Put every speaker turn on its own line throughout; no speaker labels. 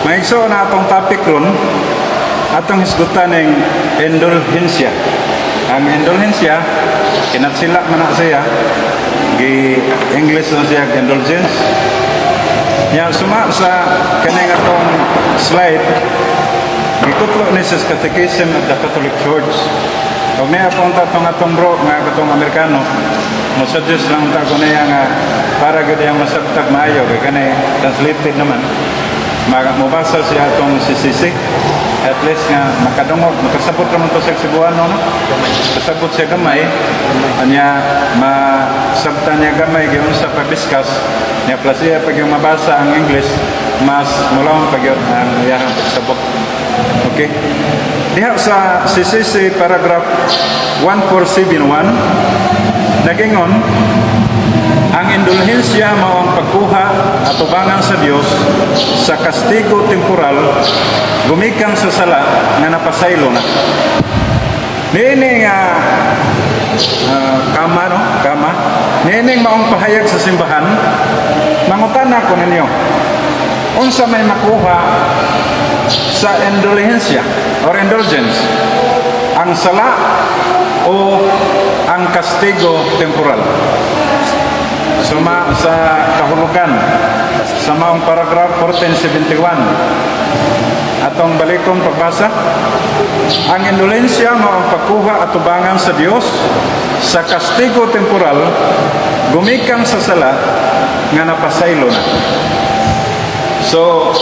Mga igsoon, na atong topic ron, atong hisgutan ng indulhensya. Ang indulhensya, kinatsila man na siya, gi English na siya indulgence. Ya, suma sa kaning atong slide, gikutlo ni sa Catechism of the Catholic Church. Og niya punta tong atong bro nga katong Amerikano, mo suggest lang ta ko niya nga para gud iyang masabtag maayo kay kani translated naman. Mobasa siya atong CCC. At least nga makadungog, makasabot raman to sa Cebuano, no? Kasabot siya gamay, anya masabtan niya gamay giunsa pag-discuss niya, plus iya pag yung mabasa ang English, mas mulawon pag yun ang iyahang pagsabot. Okay? Diha sa CCC paragraph 1471, nagingon, ang indulhensya mao ang pagkuha atubangan sa Dios sa kastigo temporal gumikan sa sala nga napasaylo na. Niini nga kama, no? Kama. Niining maong pahayag sa simbahan, mangutana ko ninyo. Unsa may makuha sa indulhensya or indulgence? Ang sala o ang kastigo temporal? Suma sa kahulugan sa maong paragraph 1471. Atong balikong pagbasa. Ang indulensya mao ang pagkuha atubangan sa Dios sa kastigo temporal gumikan sa sala nga napasaylo na. So,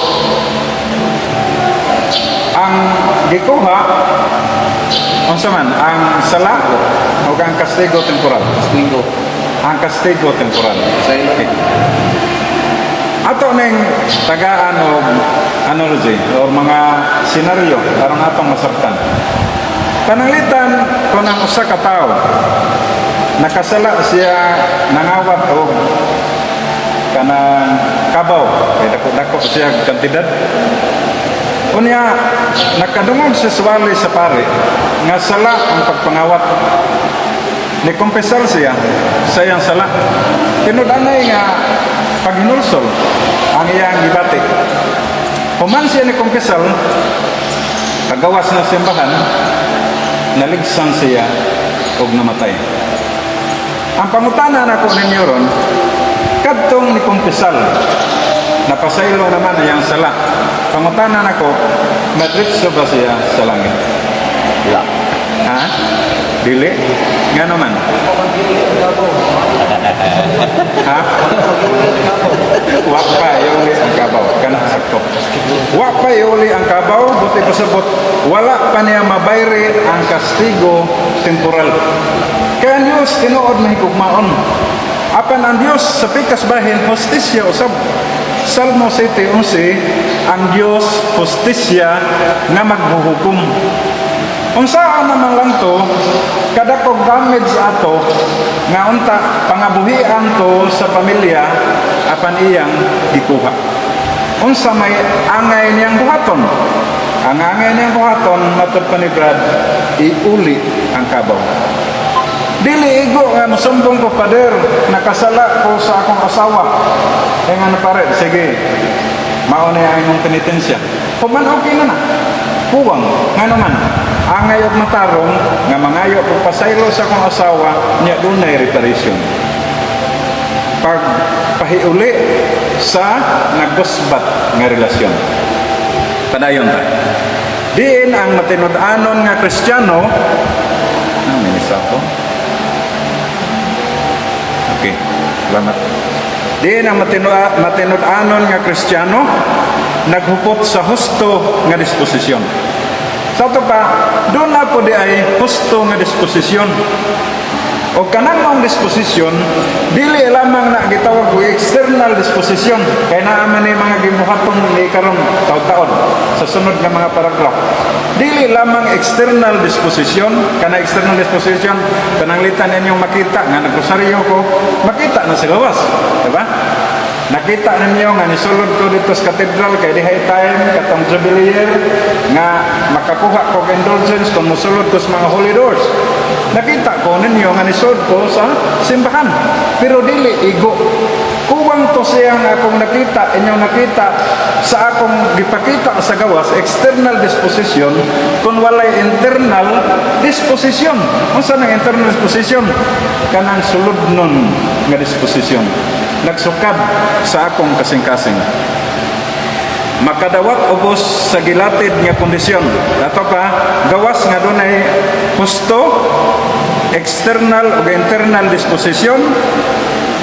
ang gikuha, unsa man, ang sala o ang kastigo temporal?
Kastigo.
Ang kastigo temporal.
Saylo.
Okay. Ato ning tagaan og analogy or mga senaryo aron atong masabtan. Pananglitan kung ang usa ka tawo nakasala siya, nangawat og kanang kabaw kay dako-dako siya kantidad. Unya nakadungog siya sa wali sa pare nga sala ang pagpangawat. Ni kumpesal siya sa iyang sala. Tinud-anay nga paghinulsol ang iyang gibati. Human siya ni kumpesal, pagawas na simbahan, naligsan siya og namatay. Ang pangutana nako ninyo ron, kadtong ni kumpesal, napasaylo naman ang iyang sala. Pangutana nako, madritso ba siya sa langit?
Wala.
Ha? Dili? Nga naman? Ha? Wa pa iuli ang kabaw. Kana sakto. Wa pa iuli ang kabaw, buti pasabot, wala pa niya mabayri ang kastigo temporal. Kaya ang Diyos, tinuod mahigugmaon. Apan ang Diyos sa pikas bahin, hustisya usab. Salmo 7:11, ang Diyos hustisya nga maghuhukom. Unsaan naman lang to, kadakog damage ato, nga unta pangabuhian to sa pamilya, apan iyang gikuha. Unsa may angay niyang buhaton? Ang angay niyang buhaton, matod pa ni Brad, iuli ang kabaw. Dili igo nga musumbong ko, "Father, nakasala ko sa akong asawa." Eh nga na pare, "Sige, mao na ang imong penitensya." Human okay na na. Kuwang, nga naman, angay og matarong nga mangayo og pasaylo sa akong asawa nya dunay reparation. Pag pahiuli sa nagusbat nga relasyon. Padayon ta. Diin ang matinud-anon nga Kristiyano, ah, may isa ko. Okay, salamat. Diin ang matinud-anon nga Kristiyano naghupot sa husto nga disposisyon. Sa ato pa, doon na po di ay husto nga disposisyon. O kanang maong disposisyon, dili lamang na gitawag og external disposisyon. Kay naa man ni mga gibuhaton ni karon taud-taon sa sunod nga mga paragraph. Dili lamang external disposisyon, kana external disposition, pananglitan ninyong makita nga nagrosaryo ko, makita na sa gawas, di ba? Nakita ninyo nga nisulod ko dito sa cathedral kay dihay time katong Jubilee year nga makakuha ko og indulgence kung musulod ko sa mga holy doors. Nakita ko ninyo nga nisulod ko sa simbahan. pero dili igo. Kuwang to siyang akong nakita, inyong nakita sa akong gipakita sa gawas, external disposition, kung walay internal disposition. Unsa nang internal disposition? Kanang suludnon nga disposition. Nagsukad sa akong kasing-kasing. Makadawat ubos sa gilatid nga kondisyon. Ato pa, gawas nga dunay husto, external ug internal disposition,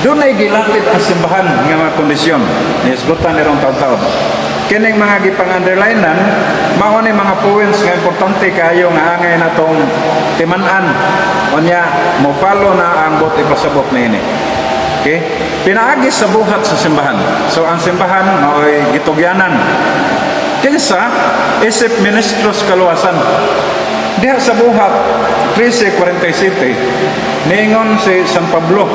dunay gilatid ang simbahan nga mga kondisyon. Nisgutan ni rong taon-taon. Kining mga gipang-underlinean, mao ni mga points nga importante kayo nga angay natong timan-an. Unya, mo follow na ang buot ipasabot niini. Okay? Pinaagi sa buhat sa simbahan. So ang simbahan mao'y gitugyanan. Kinsa isip ministros kaluwasan. Diha sa Buhat 13:47, niingon si San Pablo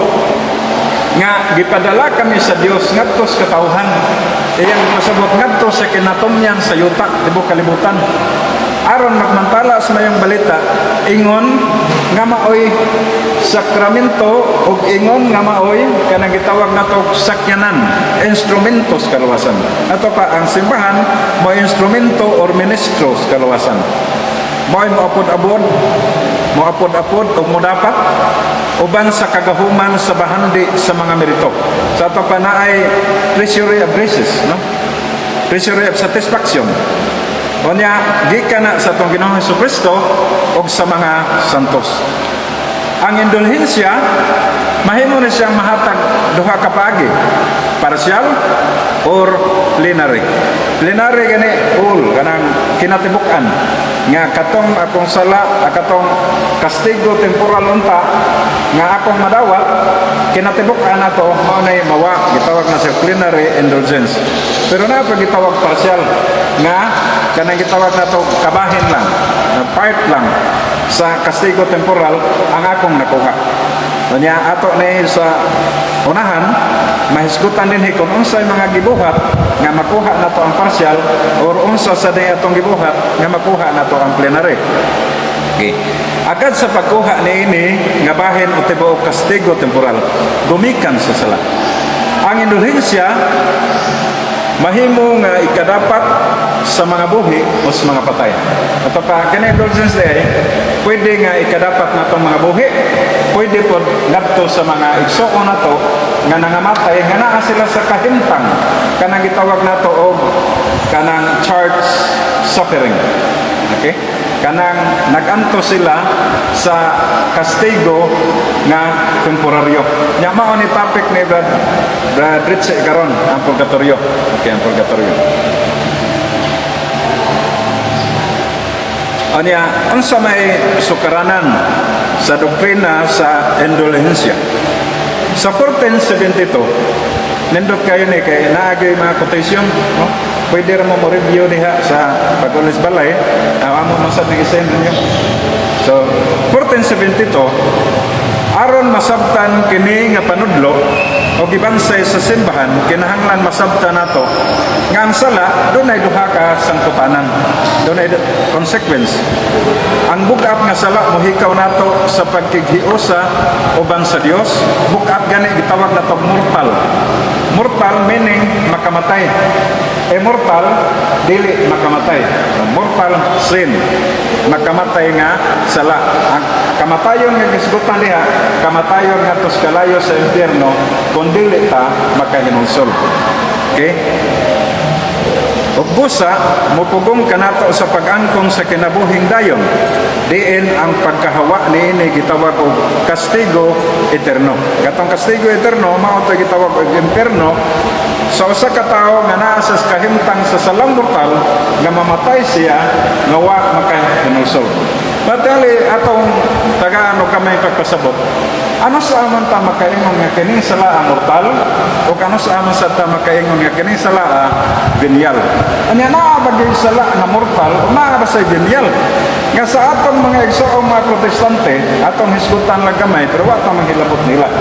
nga gipadala kami sa Dios ngadto sa katawhan. Iyang pasabot ngadto sa kinatumyan sa yuta, tibuok kalibutan. Aron magmantala sa mayong balita, ingon nga maoy sakramento ug ingon nga maoy kanang gitawag nato sakyanan, instrumentos kaluwasan. Ato pa, ang simbahan mo instrumento or ministros kaluwasan. Mo'y moapod-apod, moapod-apod ug modapat uban sa kagahuman sa bahandi sa mga merito. Sa ato pa, naay treasury of graces, no? Treasury of satisfaction. Unya, gikan na sa atong Ginoong Hesus Kristo ug sa mga santos. Ang indulhensya mahimo na siyang mahatag duha ka paagi, partial or plenary. Plenary gani full, kanang kinatibuk-an nga katong akong sala, katong kastigo temporal unta nga akong madawat, kinatibuk-an ato mao nay mawa, gitawag na sa plenary indulgence. Pero naa pa gitawag partial nga kanang gitawag nato kabahin lang, na part lang sa kastigo temporal ang akong nakuha. Unya, ato ni sa unahan mahisgutan din kung unsay mga gibuhat nga makuha nato ang partial or unsa sa day atong gibuhat nga makuha nato ang plenary. Okay. Agad sa pagkuha niini nga bahin o tibuok kastigo temporal gumikan sa sala. Ang indulhensya mahimo nga ikadapat sa mga buhi o sa mga patay. Ato pa, kani indulgence day, pwede nga ikadapat natong mga buhi, pwede pod ngadto sa mga igsuon nato nga nangamatay nga naa sila sa kahimtang kanang gitawag nato og kanang church suffering. Okay? Kanang naganto sila sa kastigo nga temporaryo. Nya mao ni topic ni Brad Ritze karon, ang purgatorio. Okay, ang purgatorio. Anya, unsa may sukaranan sa doktrina sa indulhensya? Sa 1472, nindot kayo ni kay naagay mga quotation, no? Pwede ra mo mo review diha sa pag-ulis balay, amo man sad nag-send ninyo. So, 1472, aron masabtan kini nga panudlo o gibansay sa simbahan, kinahanglan masabtan nato nga ang sala dunay duha ka sangputanan, dunay consequence. Ang bug-at nga sala mohikaw nato sa pagkighiusa uban sa Dios. Bug-at gani gitawag nato mortal. Mortal meaning makamatay, immortal dili makamatay. Mortal sin, makamatay nga sala. Ang kamatayon nga gisgutan diha, kamatayon nga sa kalayo sa impyerno kung dili ta makahinulsol. Okay. Ug busa mupugong kanato sa pag-angkon sa kinabuhing dayon, diin ang pagkahawa niini gitawag og kastigo eterno. Katong kastigo eterno mao to gitawag og impierno sa usa ka tawo nga naa sa kahimtang sa salang mortal nga mamatay siya nga wa makahinulsol. Batali atong tagaan og kamay pagpasabot. Ano sa amon ta makaingon nga kining sala mortal o ano sa amon sa ta makaingon nga kining sala venial? Anya, naa ba gyud sala nga mortal o naa ba say venial? Nga sa atong mga igsoong mga Protestante, atong hisgutan lang gamay pero wa ta manghilabot nila.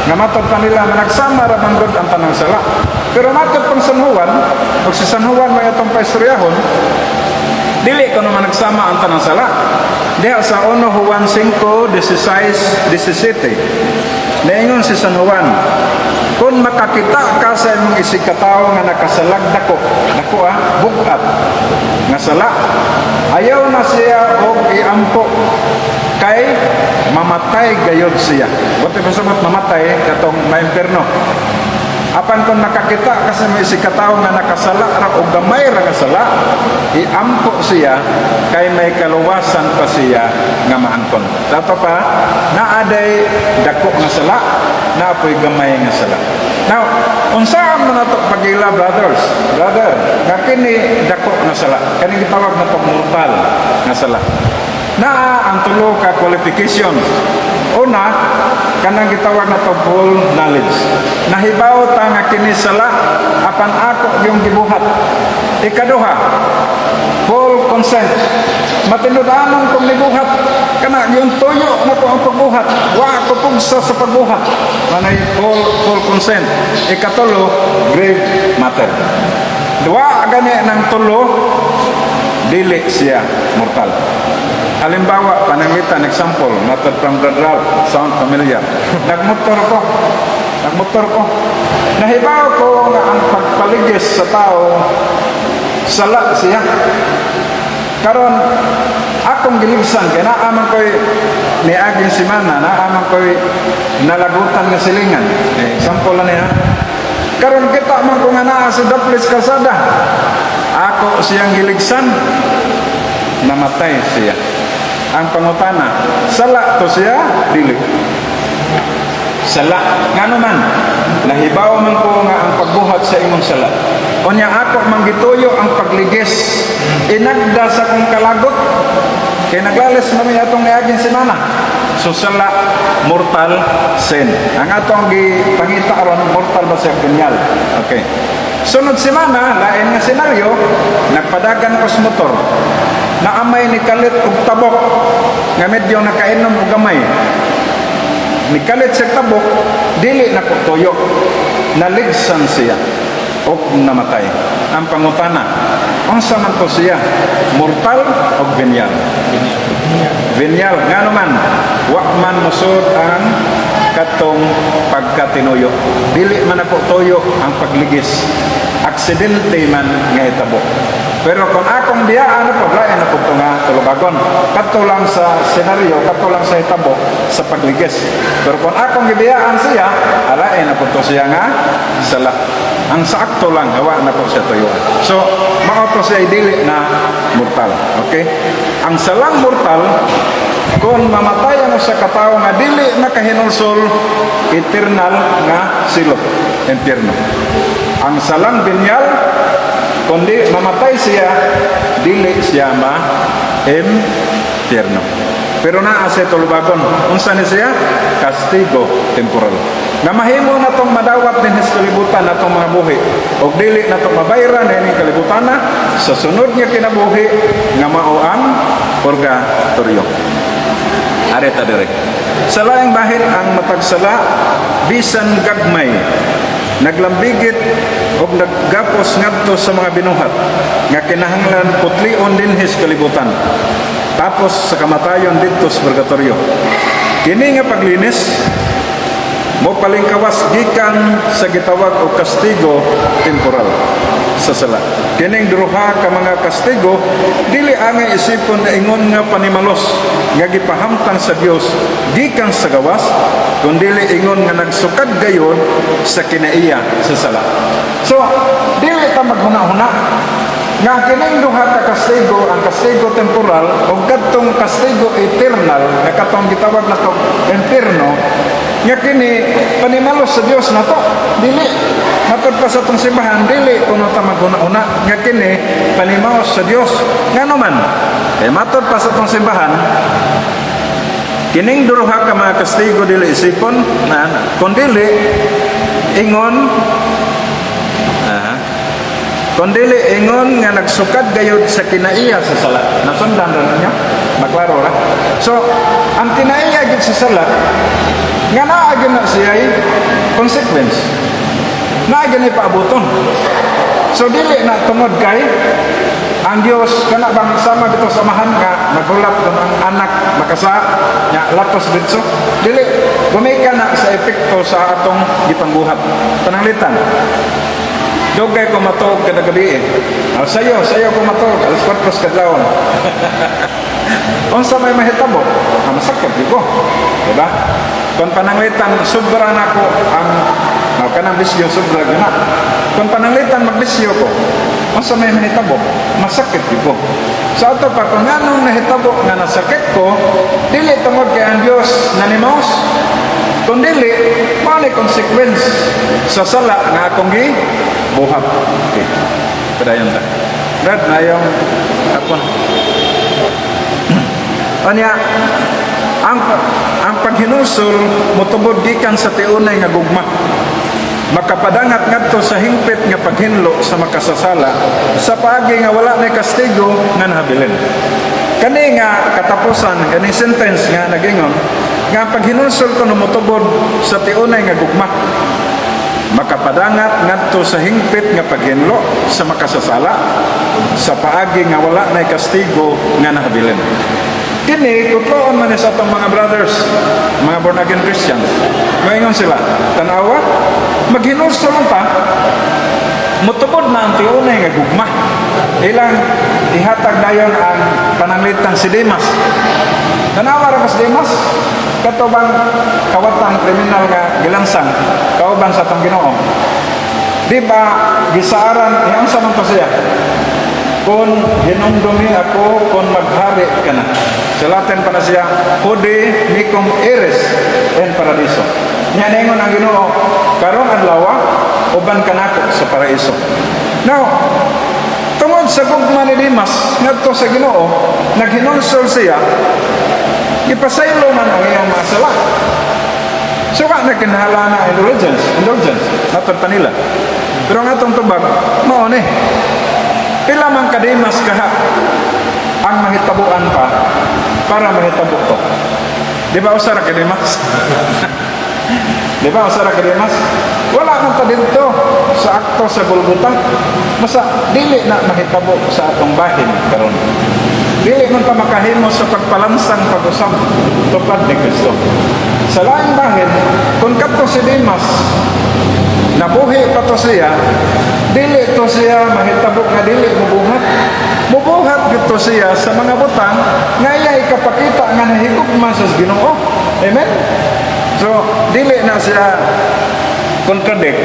Nga matod pa nila nga nagsama ra man gud ang tanang sala. Pero matod pang San Juan, ug si San Juan may atong paistoryahon, dili ko naman nagsama ang tanang sala. Diha sa 1 Juan 5, 16, 17. Naingon si San Juan, kung makakita ka sa imong isigkatawo nga nakasalag dako, dako ah, bugat, nga sala, ayaw na siya og iampo kay mamatay gayod siya. Buot pasabot, mamatay katong maimpierno. Apan kung nakakita ka sa imong isigkatawo nga nakasala ra o gamay ra nga sala, iampo siya kay may kaluwasan pa siya nga maangkon. Sa ato pa, naaday dako nga sala, naapoy gamay nga sala. Now, unsaan man nato pagila, brothers, brother, nga kini dako nga sala, kani gitawag nato mortal nga sala? Naa ang tulo ka qualifications. Una, kanang gitawag nato full knowledge. Nahibaw ta nga kini sala apan ako yung gibuhat. Ikaduha, full consent. Matinud-anon kong nibuhat kana yung tuyo na ko ang pagbuhat. Wa ko pugsa sa pagbuhat. Manay full consent. Ikatulo, grave matter. Wa gani ng tulo, dili siya mortal. Halimbawa, pananglitan, example, method from Brad Ralph, sound familiar. Nagmotor ko. Nagmotor ko. Nahibaw ko nga ang pagpaligis sa tao, sala siya. Karon akong giligsan, kay naa man ko'y niaging simana, naa man ko'y nalagutan nga silingan. Eh, example lang niya. Karon kita man ko nga naa si Daplis kalsada. Ako siyang giligsan, namatay siya. Ang pangutana, sala to siya, dili? Sala. Ngano man, nahibaw man ko nga ang pagbuhat sa imong sala. Unya ako man gituyo ang pagligis. Inagda sa kong kalagot. Kay naglalis man mi atong niaging semana. So sala, mortal sin. Ang atong gipangita aron, mortal ba siya, venial? Okay. Sunod semana, lain nga senaryo, nagpadagan ko sa motor. Naamay ni kalit og tabok nga medyo nakainom og gamay. Nikalit sa tabok, dili na ko tuyo. Naligsan siya og namatay. Ang pangutana, unsa man to siya? Mortal o venial? Venial. Ngano man, wa man musod ang katong pagkatinuyo. Dili man ako tuyo ang pagligis. Aksidente man nga hitabo. Pero kung akong biyaan na po, lain na po ito nga tulubagon. Kadto lang sa senaryo, kadto lang sa hitabo sa pagligis. Pero kung akong gibiyaan siya, alain na po ito siya nga sala. Ang sakto lang, hawa na po siya tuyo. So, mao to siya dili na mortal. Okay? Ang salang mortal, kung mamatay ang usa ka tawo nga dili makahinulsol, eternal nga silot, impyerno. Ang salang venial, kundi mamatay siya, dili siya ma impyerno. Pero naa siya tulubagon. Unsa ni siya? Kastigo temporal. Nga mahimo na tong madawat din sa kalibutan natong mga buhi. Og dili na tong mabayran ining kalibutan na sa sunod nga kinabuhi nga mao ang purgatorio. Areta dire. Sa laing bahin, ang matag sala, bisan gagmay, naglambigit og naggapos ngadto sa mga binuhat nga kinahanglan putlion dinhi sa kalibutan tapos sa kamatayon didto sa purgatorio. Kini nga paglinis mo palingkawas gikan sa gitawag og kastigo temporal sa sala. Kining duha ka mga kastigo dili angay isipon na ingon nga panimalos nga gipahamtang sa Dios gikan sa gawas, kundili ingon nga nagsukad gayon sa kinaiya sa sala. So dili ta maghuna-huna nga kining duha ka kastigo, ang kastigo temporal o kadtong kastigo eternal nga katong gitawag nato impierno, nga kini panimalos sa Dios nato. Dili. Matod pa sa atong simbahan, dili kuno ta maghuna-huna nga kini panimalos sa Dios. Ngano man? Kay matod pa sa atong simbahan, kining duha ka mga kastigo dili isipon na kundili ingon kundili ingon nga nagsukad gayod sa kinaiya sa sala. Nasundan ra ninyo? Maklaro ra. So, ang kinaiya gid sa sala nga naa gyud na siya consequence. Naa gyud na paabuton. So dili na tungod kay Ang Dios kana bang sama bitaw sa amahan nga nagulat kung ang anak makasala nya latos diretso? Dili, gumikan na sa epekto sa atong gipangbuhat. Pananglitan, dugay ko matuog kada gabi eh. Ah, sayo, sayo ko matuog, alas 4 sa kadlawon. Unsa may mahitabo? Ah, masakit di ko. Diba? Kung pananglitan, sobra na ko ang kanang bisyo, sobra na. Kung pananglitan, magbisyo ko. Unsa may mahitabo? Masakit di ko. Sa ato pa, kung anong nahitabo nga nasakit ko, dili tungod kay ang Diyos nanimaos. Kung dili, mao ni consequence sa sala nga akong gibuhat. Okay. Padayon ta. Brad, na yung hapon. Anya, ang paghinulsol motubod gikan sa tiunay nga gugma. Makapadangat ngadto sa hingpit nga paghinlo sa makasasala sa paagi nga wala nay kastigo nga nahabilin. Kani nga katapusan, kani sentence nga nagingon, nga ang paghinulsol kuno motubod sa tiunay nga gugma. Makapadangat ngadto sa hingpit nga paghinlo sa makasasala sa paagi nga wala nay kastigo nga nahabilin. Kini, kutloon man ni sa atong mga brothers, mga born again Christians. Moingon sila, "Tanawa, maghinulsol ta, mutubod na ang tiunay nga gugma." Ilang ihatag dayon ang pananglitan si Dimas. "Tanawa ra ba si Dimas? Kato bang kawatang kriminal nga gilansang kauban sa atong Ginoo? Di ba gisaaran, eh, unsa man to siya? Kung hinumdumi ako kung maghari ka na." Sa Latin pa na siya, "Hodie mecum eris in paradiso." Nya ningon ang Ginoo, "Karong adlaw uban ka nako sa paraiso." Now, tungod sa gugma ni Dimas ngadto sa Ginoo, naghinulsol siya, gipasaylo man ang iyang mga sala. So wa na kinahanglan na indulgence, indulgence, matod pa nila. Pero ang atong tubag, mao ni. Pila man ka Dimas kaha ang mahitabuan pa para mahitabo to? Di ba usa ra ka Dimas? Di ba usa ra ka Dimas? Wala man ta didto sa akto sa Golgota. Basta dili na mahitabo sa atong bahin karon. Dili man ta makahimo sa pagpalansang pag-usab tupad ni Kristo. Sa laing bahin, kung kadto si Dimas nabuhi pa to siya, dili to siya mahitabo nga dili mubuhat. Mubuhat gito siya sa mga butang nga iya ikapakita nga nahigugma sa Ginoo. Amen? So, dili na siya contradict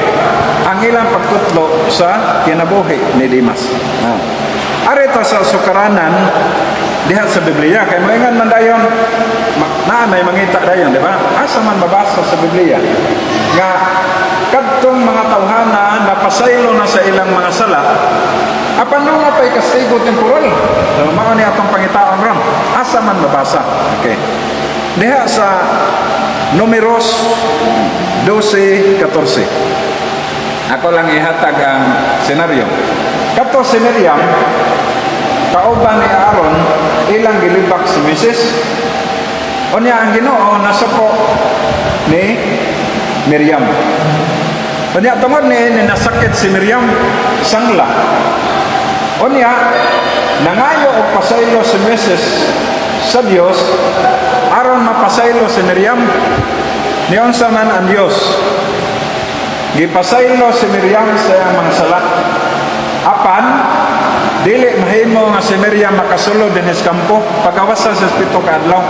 ang ilang pagtutlo sa kinabuhi ni Dimas. Ah. Arita sa sukaranan diha sa Biblia kay moingon man dayon na may mangita dayon, di ba? Asa man mabasa sa Biblia nga kadtong mga tawhana napasaylo na sa ilang mga sala apan duna pa'y kastigo temporal? So mao ni atong pangitaon ron, asa man mabasa. Okay, diha sa Numeros 12:14. Ako lang ihatag ang senaryo. Kato si Miriam kauban ni Aaron, ilang gilibak si Moises. Unya ang Ginoo nasuko ni Miriam. Unya tungod ni nasakit si Miriam, sangla. Unya nangayo og pasaylo si Moises sa Dios aron mapasaylo si Miriam. Niunsa man ang Dios? Gipasaylo si Miriam sa iyang mga sala. Apan dili mahimo nga si Miriam makasulod dinhi sa kampo pagawasa sa 7 ka adlaw.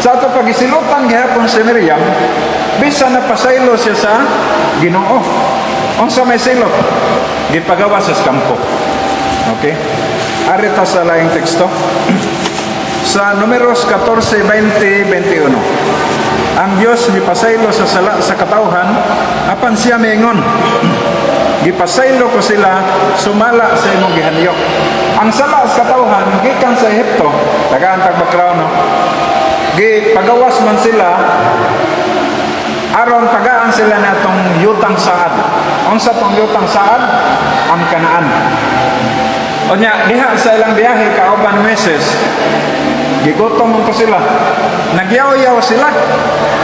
Sa ato pagisilutan gihapon si Miriam bisan napasaylo siya sa Ginoo. Unsa may silot? Gipagawas sa kampo. Okay? Ari ta sa laing teksto. Sa Numeros 14, 20, 21. Ang Dios mipasaylo sa sala sa katawhan, apan siya miingon, "Gipasaylo ko sila sumala sa imong gihanyo." Ang sala sa katawhan gikan sa Ehipto, tagaan tag background, no. Gipagawas man sila aron tagaan sila natong yutang saad. Unsa tong yutang saad? Ang Kanaan. Unya diha sa ilang biyahe kauban Moises, gigutom man to sila. Nagyaw-yaw sila.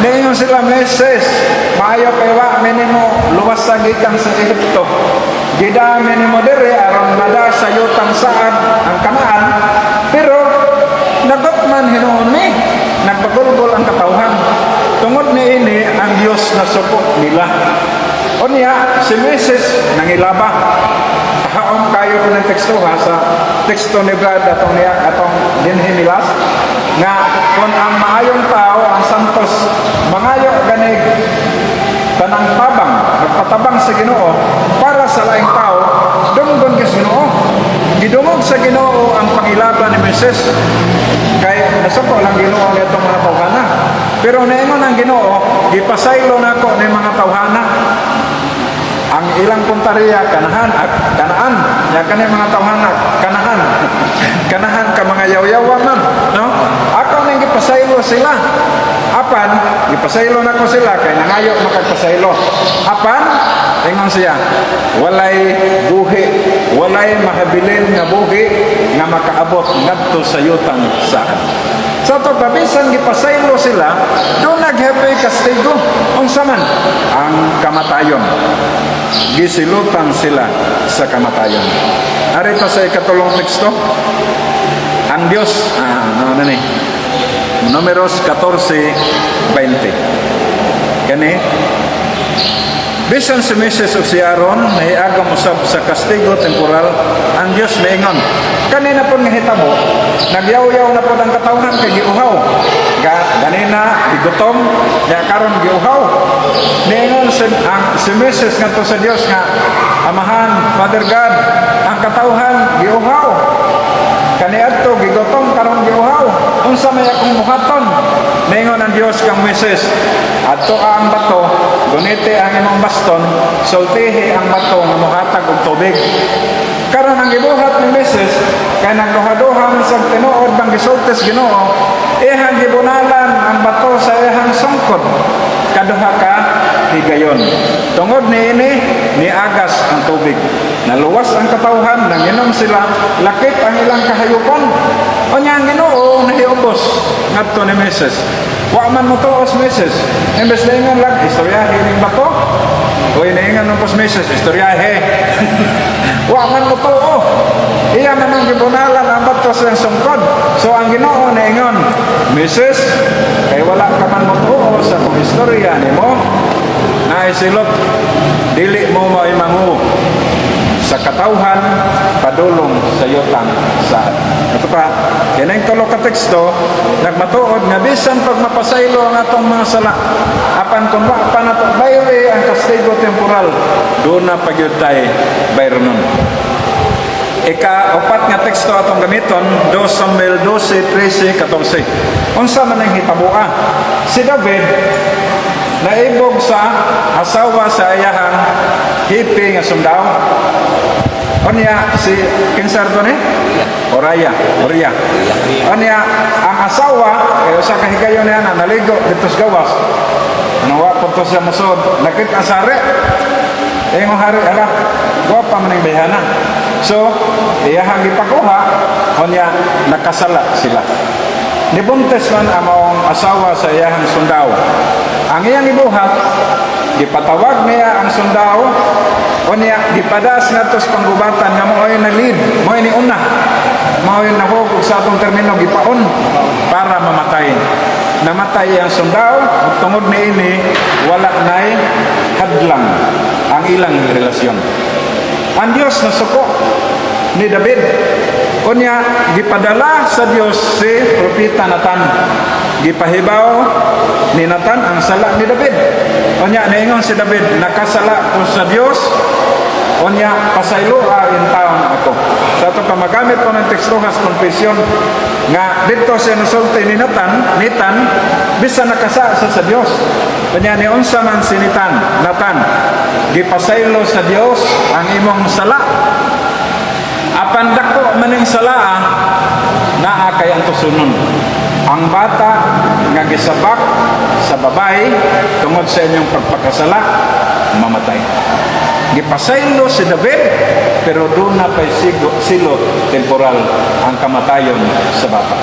Niingon sila, "Moises, maayo kay wa mi nimo luwasa gikan sa Ehipto." Gidami nimo diri aron mada sa yutang saad ang Kanaan, pero nagutman hinuon ni nagbagulgol ang katawhan. Tungod niini, ang Dios nasuko nila. Unya si Moises nangilaba. Haom kayo ko ng teksto ha, sa teksto ni Brad atong niya atong dinhi nilas nga kung ang maayong tao, ang santos, mangayo ganig tanang tabang, nagpatabang sa Ginoo para sa laing tao, dunggon kay Ginoo. Gidungog sa Ginoo ang pangilaba ni Moises kay nasuko lang Ginoo nitong mga tawhana. Pero niingon ang Ginoo, "Gipasaylo nako ni mga tawhana." Ang ilang puntariya kanahan at kanaan ya kani mga tawhana, kanahan kanahan ka mga yaw-yawa man, no? Ako nang gipasaylo sila, apan gipasaylo nako sila kay nangayo makagpasaylo. Apan ingon siya, walay buhi, walay mahabilin nga buhi nga makaabot ngadto sa yutang saad. Sa ato pa, bisan gipasaylo sila, duna gihapon kastigo. Unsa man? Ang kamatayon. Gisilutan sila sa kamatayon. Arita sa ikatulong teksto. Ang Diyos, ano na ni? Numeros 14:20. Gani, bisan si Moises ug si Aaron nahiagom usab sa kastigo temporal, ang Dios miingon. Kanina po nga hitabo, nagyaw-yaw na po ang katawhan kay giuhaw. Ganina gigutom, ya karon giuhaw. Niingon si Moises ngadto sa Dios nga, "Amahan, Father God, ang katawhan giuhaw. Kaniadto gigutom, karon giuhaw. Unsa may akong buhaton?" Niingon ang Dios kang Moises, "Adto ang bato, guniti ang imong baston, sultihi ang bato nga mohatag og tubig." Karon, ang gibuhat ni Moises kay nagduha-duha man sa tinuod bang gisultis Ginoo, iyang gibunalan ang bato sa iyang sungkod kaduha ka higayon. Tungod niini, niagas ang tubig. Naluwas ang katawhan, nanginom sila, lakip ang ilang kahayupan. Unya ang Ginoo nahiubos ngadto ni Moises. Wa man motuo si Moises. Imbes na ingon lang, "Istoryahe ning bato." O inaingan ng pos Moises, "Istoryahe." Wa man motuo. Iya man ang gibunalan ang bato sa iyang sungkod. So ang Ginoo naingon, "Moises, kay wala ka man motuo sa kong istorya nimo, naisilot, dili mo maimangu sa katawhan padulong sa yutang saad." Ito pa, kining tulo ka teksto, nagmatuod nga bisan pag mapasaylo ang atong mga sala, apan kung wa pa nato bayri ang kastigo temporal, duna pa gyud tay bayronon. Ika-upat nga teksto atong gamiton, 2 Samuel 12, 13, 14. Unsa man ang hitaboa? Si David naibog sa asawa sa iyahang hepe nga sundao. Unya si kinsar to ni? Oraya, Oria. Unya ang asawa kay usa ka higayon niya na naligo dito sa gawas. Ano wa po to siya mosod, nakita sa hari. Ingon hari, "Ala, gwapa man ang bayhana." So, iyahang gipakuha, unya nakasala sila. Nibuntis man ang maong asawa sa iyahang sundao. Ang iyang ibuhat, gipatawag niya ang sundao, unya gipadas ngadto sa panggubatan nga mao'y na-lead, mao'y ni una. Mao'y nahog og sa atong termino gipaon para mamatay. Namatay ang sundao, ug tungod niini wala nay hadlang ang ilang relasyon. Ang Dios nasuko ni David. Unya gipadala sa Dios si propeta Nathan. Gipahibaw ni Nathan ang sala ni David. Unya niingon si David, "Nakasala ko sa Dios. Unya pasayloa in taon ako." Sa ato pa, magamit po ng teksto has confession nga dito siya nasulti ni Nathan, bisan nakasa sa Dios. Unya ni unsa man si Nathan, "Gipasaylo sa Dios ang imong sala. Apan dako maning sala, naa kay ang tusunon. Ang bata nga gisabak sa babae tungod sa inyong pagpakasala, mamatay." Gipasaylo si David, pero duna pay silot temporal, ang kamatayon sa bata.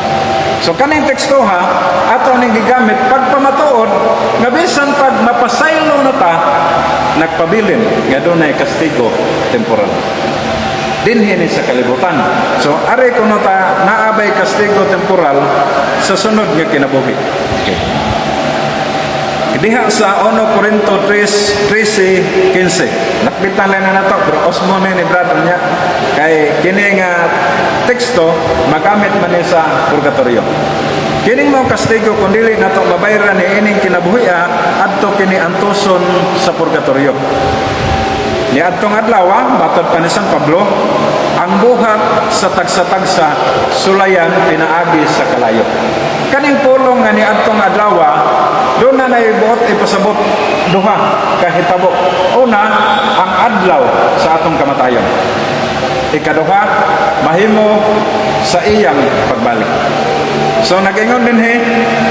So kaning teksto ha, ato ning gigamit pagpamatuod nga bisan pag mapasaylo na ta, nagpabilin nga dunay kastigo temporal dinhi ni sa kalibutan. So ari kuno ta naa bay kastigo temporal sa sunod nga kinabuhi. Okay. Diha sa 1 Corinto 3, 13, 15. Lakbitan lang na nato, pero osmo ni brother niya. Kay kini nga teksto, magamit man ni sa purgatorio. Kining mga kastigo, kung dili nato mabayran ni ining kinabuhi, adto kini antuson sa purgatorio. Ni adtong adlaw, matod pa ni San Pablo, ang buhat sa tagsa-tagsa sulayan pinaagi sa kalayo. Kaning pulong nga ni adtong adlaw, doon na naibuot ipasabot duha kahitabo. Una, ang adlaw sa atong kamatayon. Ikaduha, mahimo sa iyang pagbalik. So nag-ingon din he,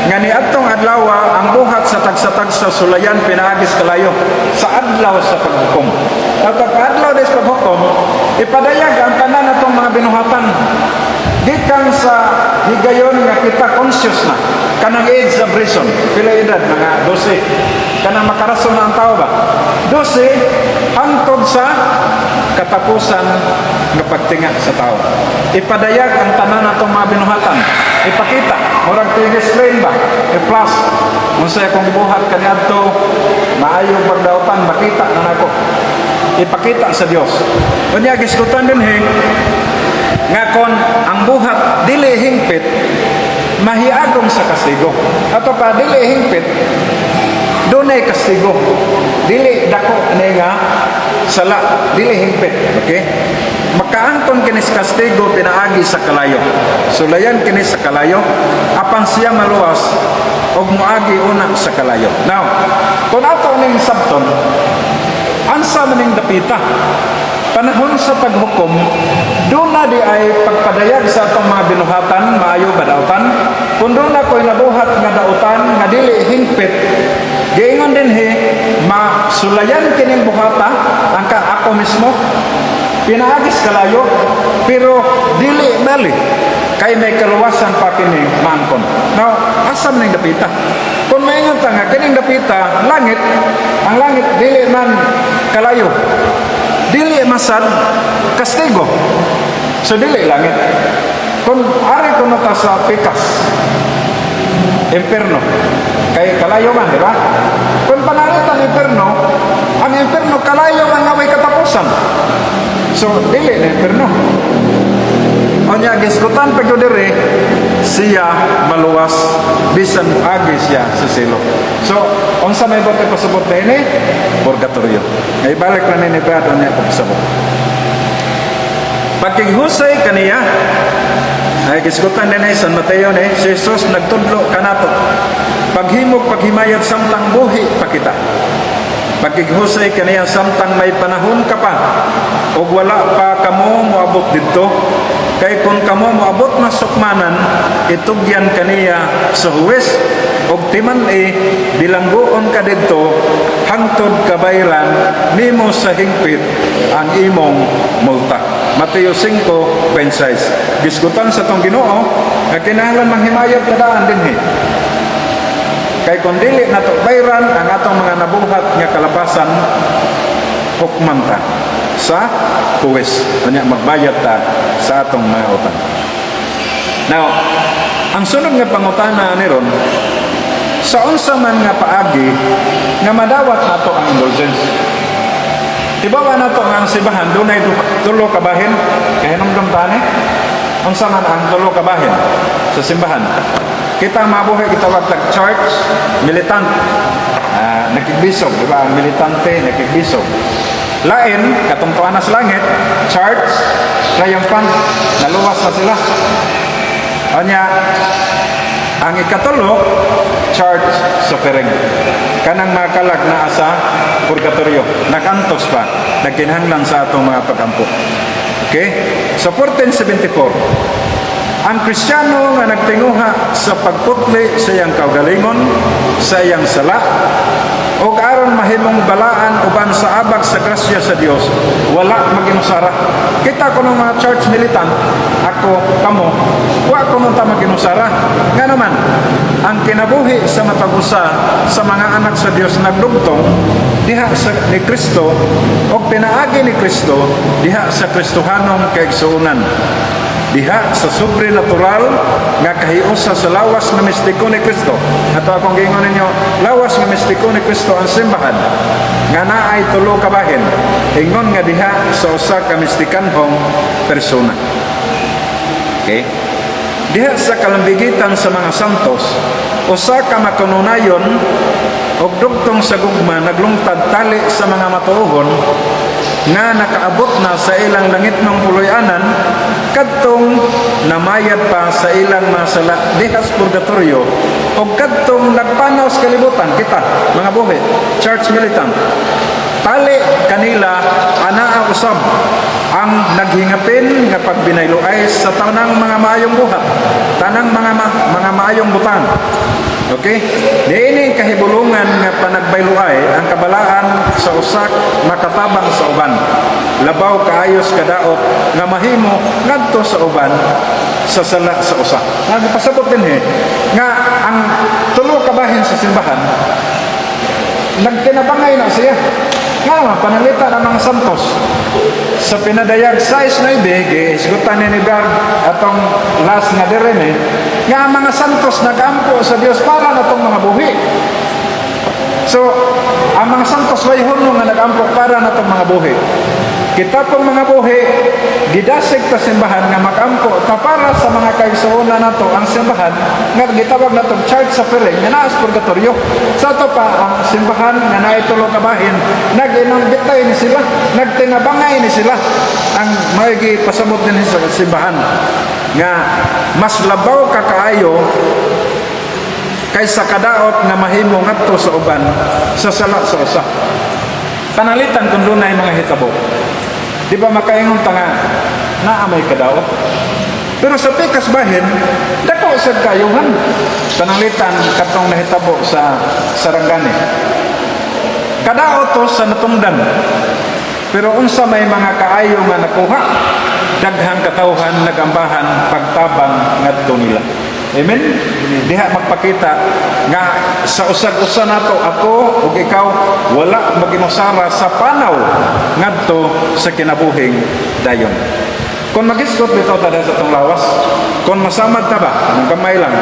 nga ni adtong adlaw ang buhat sa tagsa-tagsa sulayan pinaagi sa kalayo sa adlaw sa paghukom. At pag adlaw des paghukom, ipadayag ang tanan natong mga binuhatan. Gikan sa higayon nga kita conscious na kanang age of reason, pila edad, mga 12, kanang makarason na ang tao ba, 12 hangtod sa katapusan nga pagtinga sa tao, ipadayag ang tanan natong mga binuhatan, ipakita, murag TV screen ba, i-plus unsay akong gibuhat kaniadto, maayo pagdautan, makita na nako, ipakita sa Dios. Unya gisgutan din he nga kon ang buhat dili hingpit, mahiagom sa kastigo. Ato pa dili hingpit, dunay kastigo. Dili dako ni nga sala, dili hingpit. Okay? Makaangkon kini sa kastigo pinaagi sa kalayo. Sulayan kini sa kalayo apan siya maluwas og moagi una sa kalayo. Now, kung ato ning sabton, ansa man ning dapita? Panahon sa paghukom, doon na di ay pagpadayag sa atong mga binuhatan, maayo ba dautan? Kung doon na ko'y nabuhat nga dautan, nga dili hingpit, giingon din he, masulayan kining buhata, ang ka ako mismo, pinaagis kalayo, pero dili bali, kay may kaluwasan pa kini maangkon. Now, asa man ning dapita? Kung maingon ta nga kining dapita, langit, ang langit dili man kalayo. Dili masad kastigo. So dili langit. Kung ari kuno ta sa pikas, imperno. Kay kalayo man, di ba? Kung pananglitan imperno, ang imperno kalayo man nga may katapusan. So dili na imperno. Unya gisgutan pa ko diri, siya maluwas bisan moagi siya sa silo. So unsa may bote pasabot ini? Purgatorio. Ngay balik na ni Brad unya pasabot. Pakighusay kaniya, ay gisgutan din San Mateo ni si Jesus nagtudlo kanato. Paghimog paghimayat samtang buhi pa kita. Pakighusay kaniya samtang may panahon ka pa ug wala pa kamo moabot didto, kay kung kamo moabot na sukmanan, itugyan kaniya sa huwes ug timan-i bilanggoon ka didto hangtod kabayran nimo sa hingpit ang imong multa. Mateo 5:26. Gisgutan sa tong Ginoo nga kinahanglan manghimayat kadaan dinhi. Kay kung dili nato bayran ang atong mga nabuhat nga kalabasan, hukman ta sa huwes. Unya magbayad ta sa atong mga utang. Now, ang sunod nga pangutana ni ron, sa unsa man nga paagi nga madawat nato ang indulgence? Tibawa nato nga ang simbahan dunay tulo ka bahin, kahinumdum ta ni? Unsa man ang tulo ka bahin sa simbahan? Kita mabuhi gitawag tag church militant. Nakigbisog, di ba? Ang militante nakigbisog. Lain, katong tuwa na sa langit, church triumphant, naluwas na sila. Anya, ang ikatulo, church suffering. Kanang mga kalag naa sa purgatorio, nakantos pa, nagkinahanglan sa atong mga pagampo. Okay? So 1474, ang Kristiyano nga nagtinguha sa pagputli sa iyang kaugalingon, sa iyang sala, og aron mahimong balaan uban sa abag sa grasya sa Dios, wala maginusara. Kita ko ng mga church militant, ako, kamo, Wa kuno ta maginusara. Nga naman, ang kinabuhi sa matag usa sa mga anak sa Dios nagdugtong diha sa ni Kristo og pinaagi ni Kristo diha sa Kristohanong kaigsuonan, diha sa sobrenatural nga kahiusa sa lawas nga mistiko ni Kristo. Ato akong giingon ninyo, lawas nga mistiko ni Kristo ang simbahan nga naay tulo ka bahin, ingon nga diha sa usa ka mistikanhong persona. Okay? Diha sa kalambigitan sa mga santos, usa ka makanunayon og dugtong sa gugma naglungtad tali sa mga matuohon nga nakaabot na sa ilang langitnong puloy-anan kadtong namayad pa sa ilang mga sala diha sa purgatorio o kadtong nagpanaw sa kalibutan. Kita mga buhi, church militant, tali kanila anaa usab ang naghingapin nga pagbinayloay sa tanang mga maayong buhat, tanang mga maayong butang. Okay? Niini kahibulungan nga panagbayloay ang kabalaan sa usak makatabang sa uban. Labaw kaayos kadaot nga mahimo ngadto sa uban sa sala sa usa. Nagpasabot din nga ang tulo ka bahin sa simbahan nagtinabangay na siya. Nga naman, panalita ng mga santos. Sa pinadayag 6.9, gihisgutan ni Berg atong last nga direme, nga ang mga santos nagampo sa Dios para na tong mga buhi. So, ang mga santos way hunong nga nagampo para na tong mga buhi. Kita pong mga buhi, gidasig ta simbahan nga magampo ta para sa mga kaigsuonan nato ang simbahan nga gitawag natong church suffering nga naa sa purgatorio. Sa ato pa ang simbahan nga naay tulo ka bahin, nag-inambitay ni sila, nagtinabangay ni sila. Ang maigi pasabot din sa simbahan nga mas labaw ka kaayo kaysa kadaot nga mahimo ngadto sa uban sa sala sa usa. Panalitan kung dunay mga hitabo. Di ba makaingon ta nga naa may kadaot? Pero sa pikas bahin, dako sa kayuhan. Pananglitan katong nahitabo sa Sarangani. Kadaot to sa natungdan. Pero unsa may mga kaayo nga nakuha, daghang katawhan nagambahan pagtabang ngadto nila. Amen? Diha magpakita nga sa usag-usa nato, ako ug ikaw, wala maginusara sa panaw ngadto sa kinabuhing dayon. Kung magisgot bitaw ta sa atong lawas, kung masamad ta ba, ang kamay lang,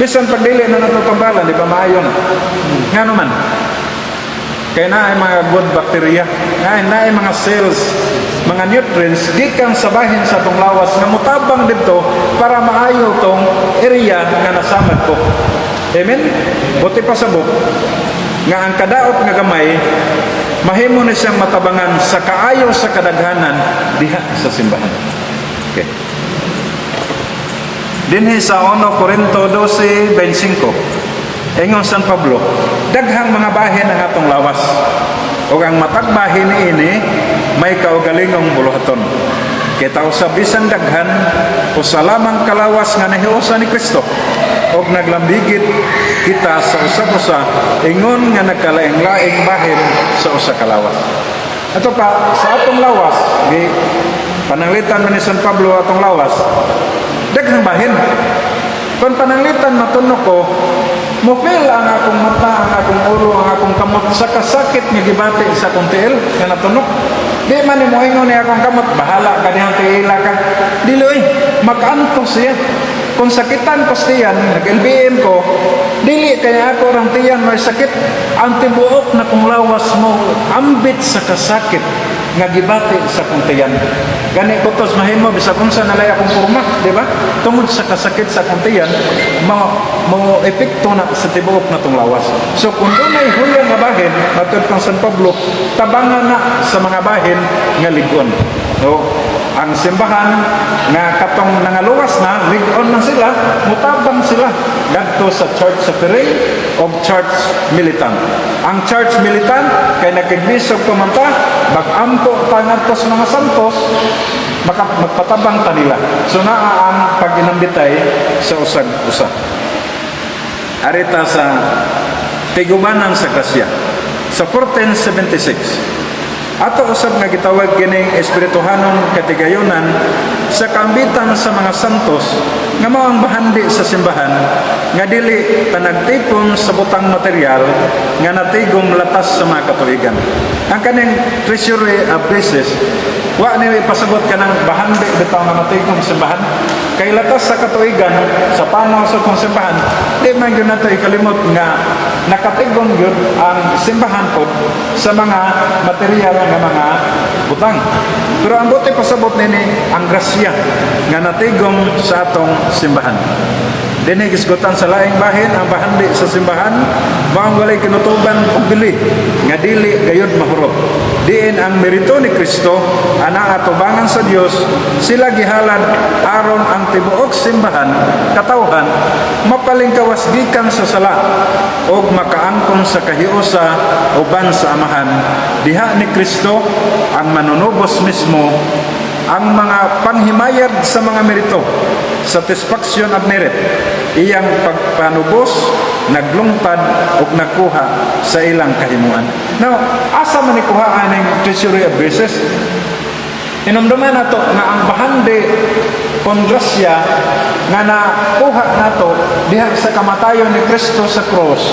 bisan pagdili na natutumbalan, di ba maayo na? Nga naman, kaya na ay mga good bacteria, na ay mga cells, mga nutrients, gikan sa bahin sa atong lawas nga mutabang dito para maayo tong area nga nasamad ko. Amen? Buti pa sa book, nga ang kadaot nga gamay, mahimo ni siyang matabangan sa kaayo sa kadaghanan diha sa simbahan. Okay. Dinhi sa 1 Corinto 12:25, ingon San Pablo, daghang mga bahin ang atong lawas. Ug ang matag bahin niini may kaugalingong buluhaton. Kita usab bisan daghan, usa lamang kalawas nga nahiusa ni Kristo. Og naglambigit kita sa usag-usa ingon nga nagkalaing-laing bahin sa usa ka lawas. Ato pa sa atong lawas, gi pananglitan man ni San Pablo atong lawas, daghang bahin. Kung pananglitan matunok ko, mo feel ang akong mata, ang akong ulo, ang akong kamot sa kasakit nga gibati sa akong tiil nga natunok. Di man ni moingon ni akong kamot, "Bahala ka dihang tiila ka." Dili oy, mag-antos siya. Kung sakitan ko tiyan, nag-LBM ko, dili kaya ako rang tiyan may sakit, ang tibuok na kong lawas mo ambit sa kasakit nga gibati sa akong tiyan. Gani kutos mahimo bisag unsa na lay akong porma, di ba? Tungod sa kasakit sa akong tiyan, mo epekto na sa tibuok na tong lawas. So kung dunay huyang nga bahin, matud kang San Pablo, tabangan na sa mga bahin nga lig-on. So, ang simbahan nga katong nangaluwas na, lig-on na sila, mutabang sila ngadto sa church suffering o church militant. Ang church militant kay nagkigbisog pa man ta, mag-ampo ta ngadto sa mga santos, maka magpatabang ta nila. So naa ang pag-inambitay sa usag-usa. Arita sa tigubanan sa grasya. Sa 1476, Ato usab nga gitawag kining espirituhanon katigayonan sa kaambitan sa mga santos nga mao ang bahandi sa simbahan nga dili panagtipon sa butang material nga natigom latas sa mga katuigan. Ang kaning Treasury of Graces, wa ni ipasabot kanang bahandi bitaw nga matigom sa simbahan. Kay latas sa katuigan, sa panaw sa atong simbahan, di man gyud nato ikalimot nga nakatigom gyud ang simbahan pod sa mga material nga mga butang. Pero ang buot pasabot nini, ang grasya nga natigom sa atong simbahan. Dinhi gisgutan sa laing bahin ang bahandi sa simbahan maong walay kinutuban og bili nga dili gayud mahurot. Diin ang merito ni Kristo ana atubangan sa Dios, sila gihalad aron ang tibuok simbahan, katawhan, mapalingkawas gikan sa sala og makaangkon sa kahiusa uban sa Amahan. Diha ni Kristo ang manunubos mismo, ang mga panghimayad sa mga merito, satisfaction of merit, iyang pagpanubos naglungtad ug nagkuha sa ilang kahimuan. Now, asa man ni kuha aning Treasury of Graces? Inumduman nato nga ang bahandi kon grasya nga nakuha nato diha sa kamatayon ni Kristo sa cross,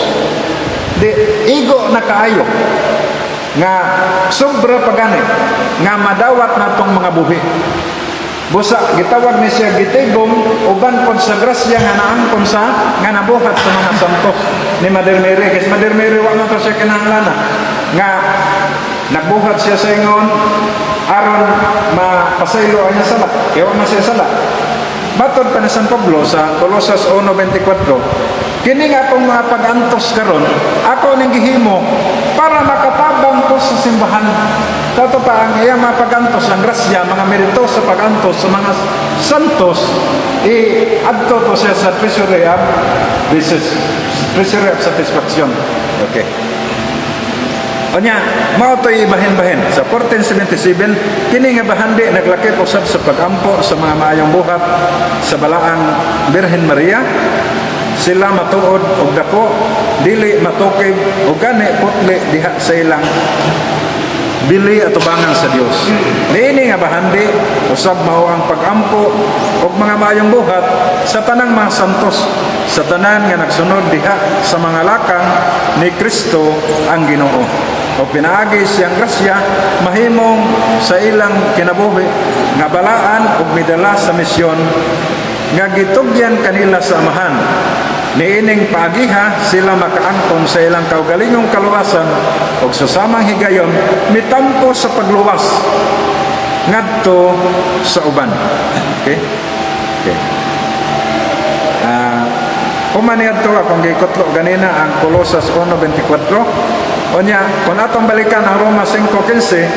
di igo na kaayo nga sobra pa gani nga madawat natong mga buhi. Busa gitawag ni siya gitigom uban pod sa grasya nga naangkon sa nga nabuhat sa mga santos ni Mother Mary. Kasi Mother Mary, wa man to siya kinahanglan nga nagbuhat siya sa ingon aron mapasaylo ang iyang sala. Kaya wa man siya sala. Matod pa ni San Pablo sa Colosas 1:24, kini nga akong mga pag-antos karon, ako ning gihimo para makatabang ko sa simbahan. Tato pa ang iyang mga pag-antos, ang grasya, mga merito sa pag-antos sa mga santos, i adto to siya sa Treasury of Graces, Treasury of Satisfaction. Okay. Unya, mao to'y ibahin-bahin. Sa 1477, kini nga bahandi naglakip usab sa pagampo sa mga maayong buhat sa Balaang Birhen Maria. Sila matuod og dako, dili matukib og gani putli diha sa ilang bili atubangan sa Dios. Niini nga bahandi usab mao ang pagampo og mga maayong buhat sa tanang mga santos, sa tanan nga nagsunod diha sa mga lakang ni Kristo ang Ginoo. O pinaagi siyang grasya mahimong sa ilang kinabuhi nga balaan ug midala sa misyon nga gitugyan kanila sa Amahan. Niining paagiha sila makaangkon sa ilang kaugalingong kaluwasan ug sa samang higayon mitampo sa pagluwas ngadto sa uban. Okay? Okay. Human niadto akong gikutlo ganina ang Colosas 1:24. Unya, kung atong balikan ang Roma 5:15,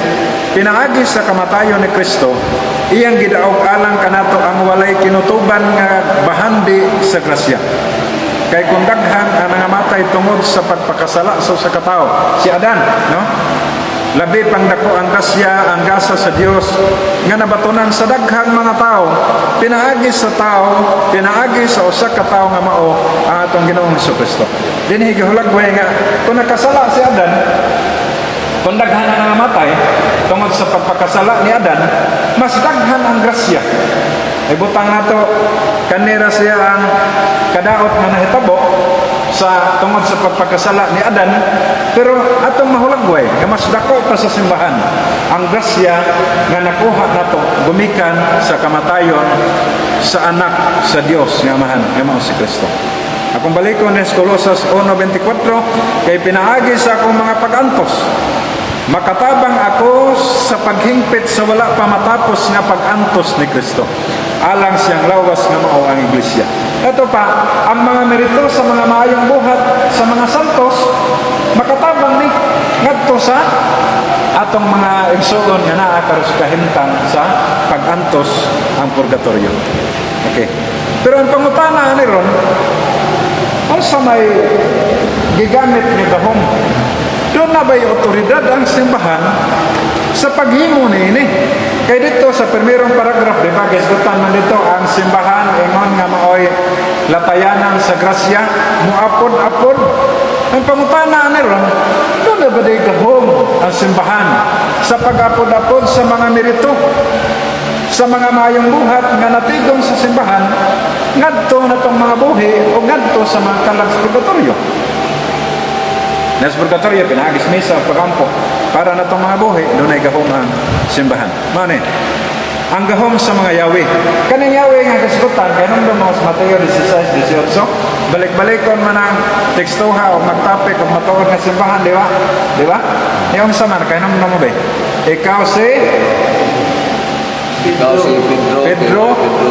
pinaagi sa kamatayon ni Kristo, iyang gidaog alang kanato ang walay kinutuban nga bahandi sa grasya. Kay kung daghan ang nangamatay tungod sa pagpakasala sa usa ka tawo, si Adan, no? Labi pang dako ang grasya, ang gasa sa Dios nga nabatonan sa daghang mga tao, pinaagi sa tao, pinaagi sa usa ka tawo nga mao ang atong Ginoong Kristo. Dinhi gihulagway nga kung nakasala si Adan, kung daghan ang nangamatay tungod sa pagpakasala ni Adan, mas daghan ang grasya. Ibutang nato kanira siya ang kadaot nga nahitabo sa tungod sa pagpakasala ni Adan, pero atong mahulagway nga mas dako pa sa simbahan ang grasya nga nakuha nato gumikan sa kamatayon sa anak sa Dios nga Amahan nga mao si Kristo. Akong balikon ni Colosas 1:24, kay pinaagi sa akong mga pag-antos, makatabang ako sa paghingpit sa wala pa matapos nga pag-antos ni Kristo alang siyang lawas nga mao ang iglesia. Ito pa, ang mga merito sa mga maayong buhat sa mga santos makatabang ni ngadto sa atong mga igsuon nga naa karon sa kahimtang sa pag-antos ang purgatorio. Okay. Pero ang pangutana ni ron, unsa may gigamit ni gahom? Duna ba'y otoridad ang simbahan sa paghimo niini? Kay dito sa primerong paragraph, di ba, gisgutan man dito ang simbahan ingon nga maoy latayanan sa grasya, muapod-apod. Ang pangutana ni ron, duna Doon ba day gahom ang simbahan sa pag-apod-apod sa mga merito, sa mga maayong buhat nga natigom sa simbahan ngadto na tong mga buhi o ngadto sa mga kalag sa purgatorio? Nas purgatorio, pinaagi sa misa, pagampo para na tong mga buhi, dunay gahom ang simbahan. Mao ni ang gahom sa mga yawi. Kaning yawi nga kasgutan, kay nung mo sa Mateo 16:18, balik-balikon man ang tekstuha o magtapik o matuod nga simbahan, di ba? Di ba? Yung sa man, kay nung mo ba? Ikaw si
Ikaw si Pedro.
Pedro,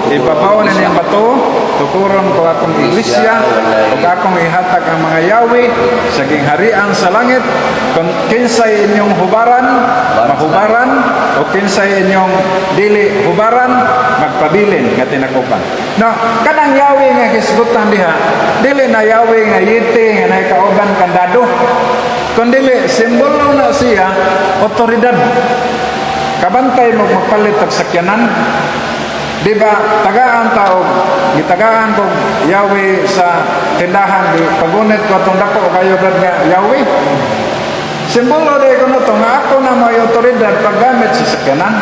ibabaw na niyang bato, tukuron ko akong iglesia, ug akong ihatag ang mga yawi sa gingharian sa langit. Kung kinsay inyong hubaran, mahubaran, o kinsay inyong dili hubaran, magpabilin nga tinakupan. No, kanang yawi nga hisgutan diha, dili na yawi nga yiti nga nakauban kandado. Kundili simbolo na siya otoridad. Kabantay mo magpalit og sakyanan. Di ba, tagaan ta og gitagaan ko yawi sa tindahan, di pagunit ko atong dako kayo brad nga yawi. Simbolo di ko to nga ako na may otoridad paggamit sa sakyanan.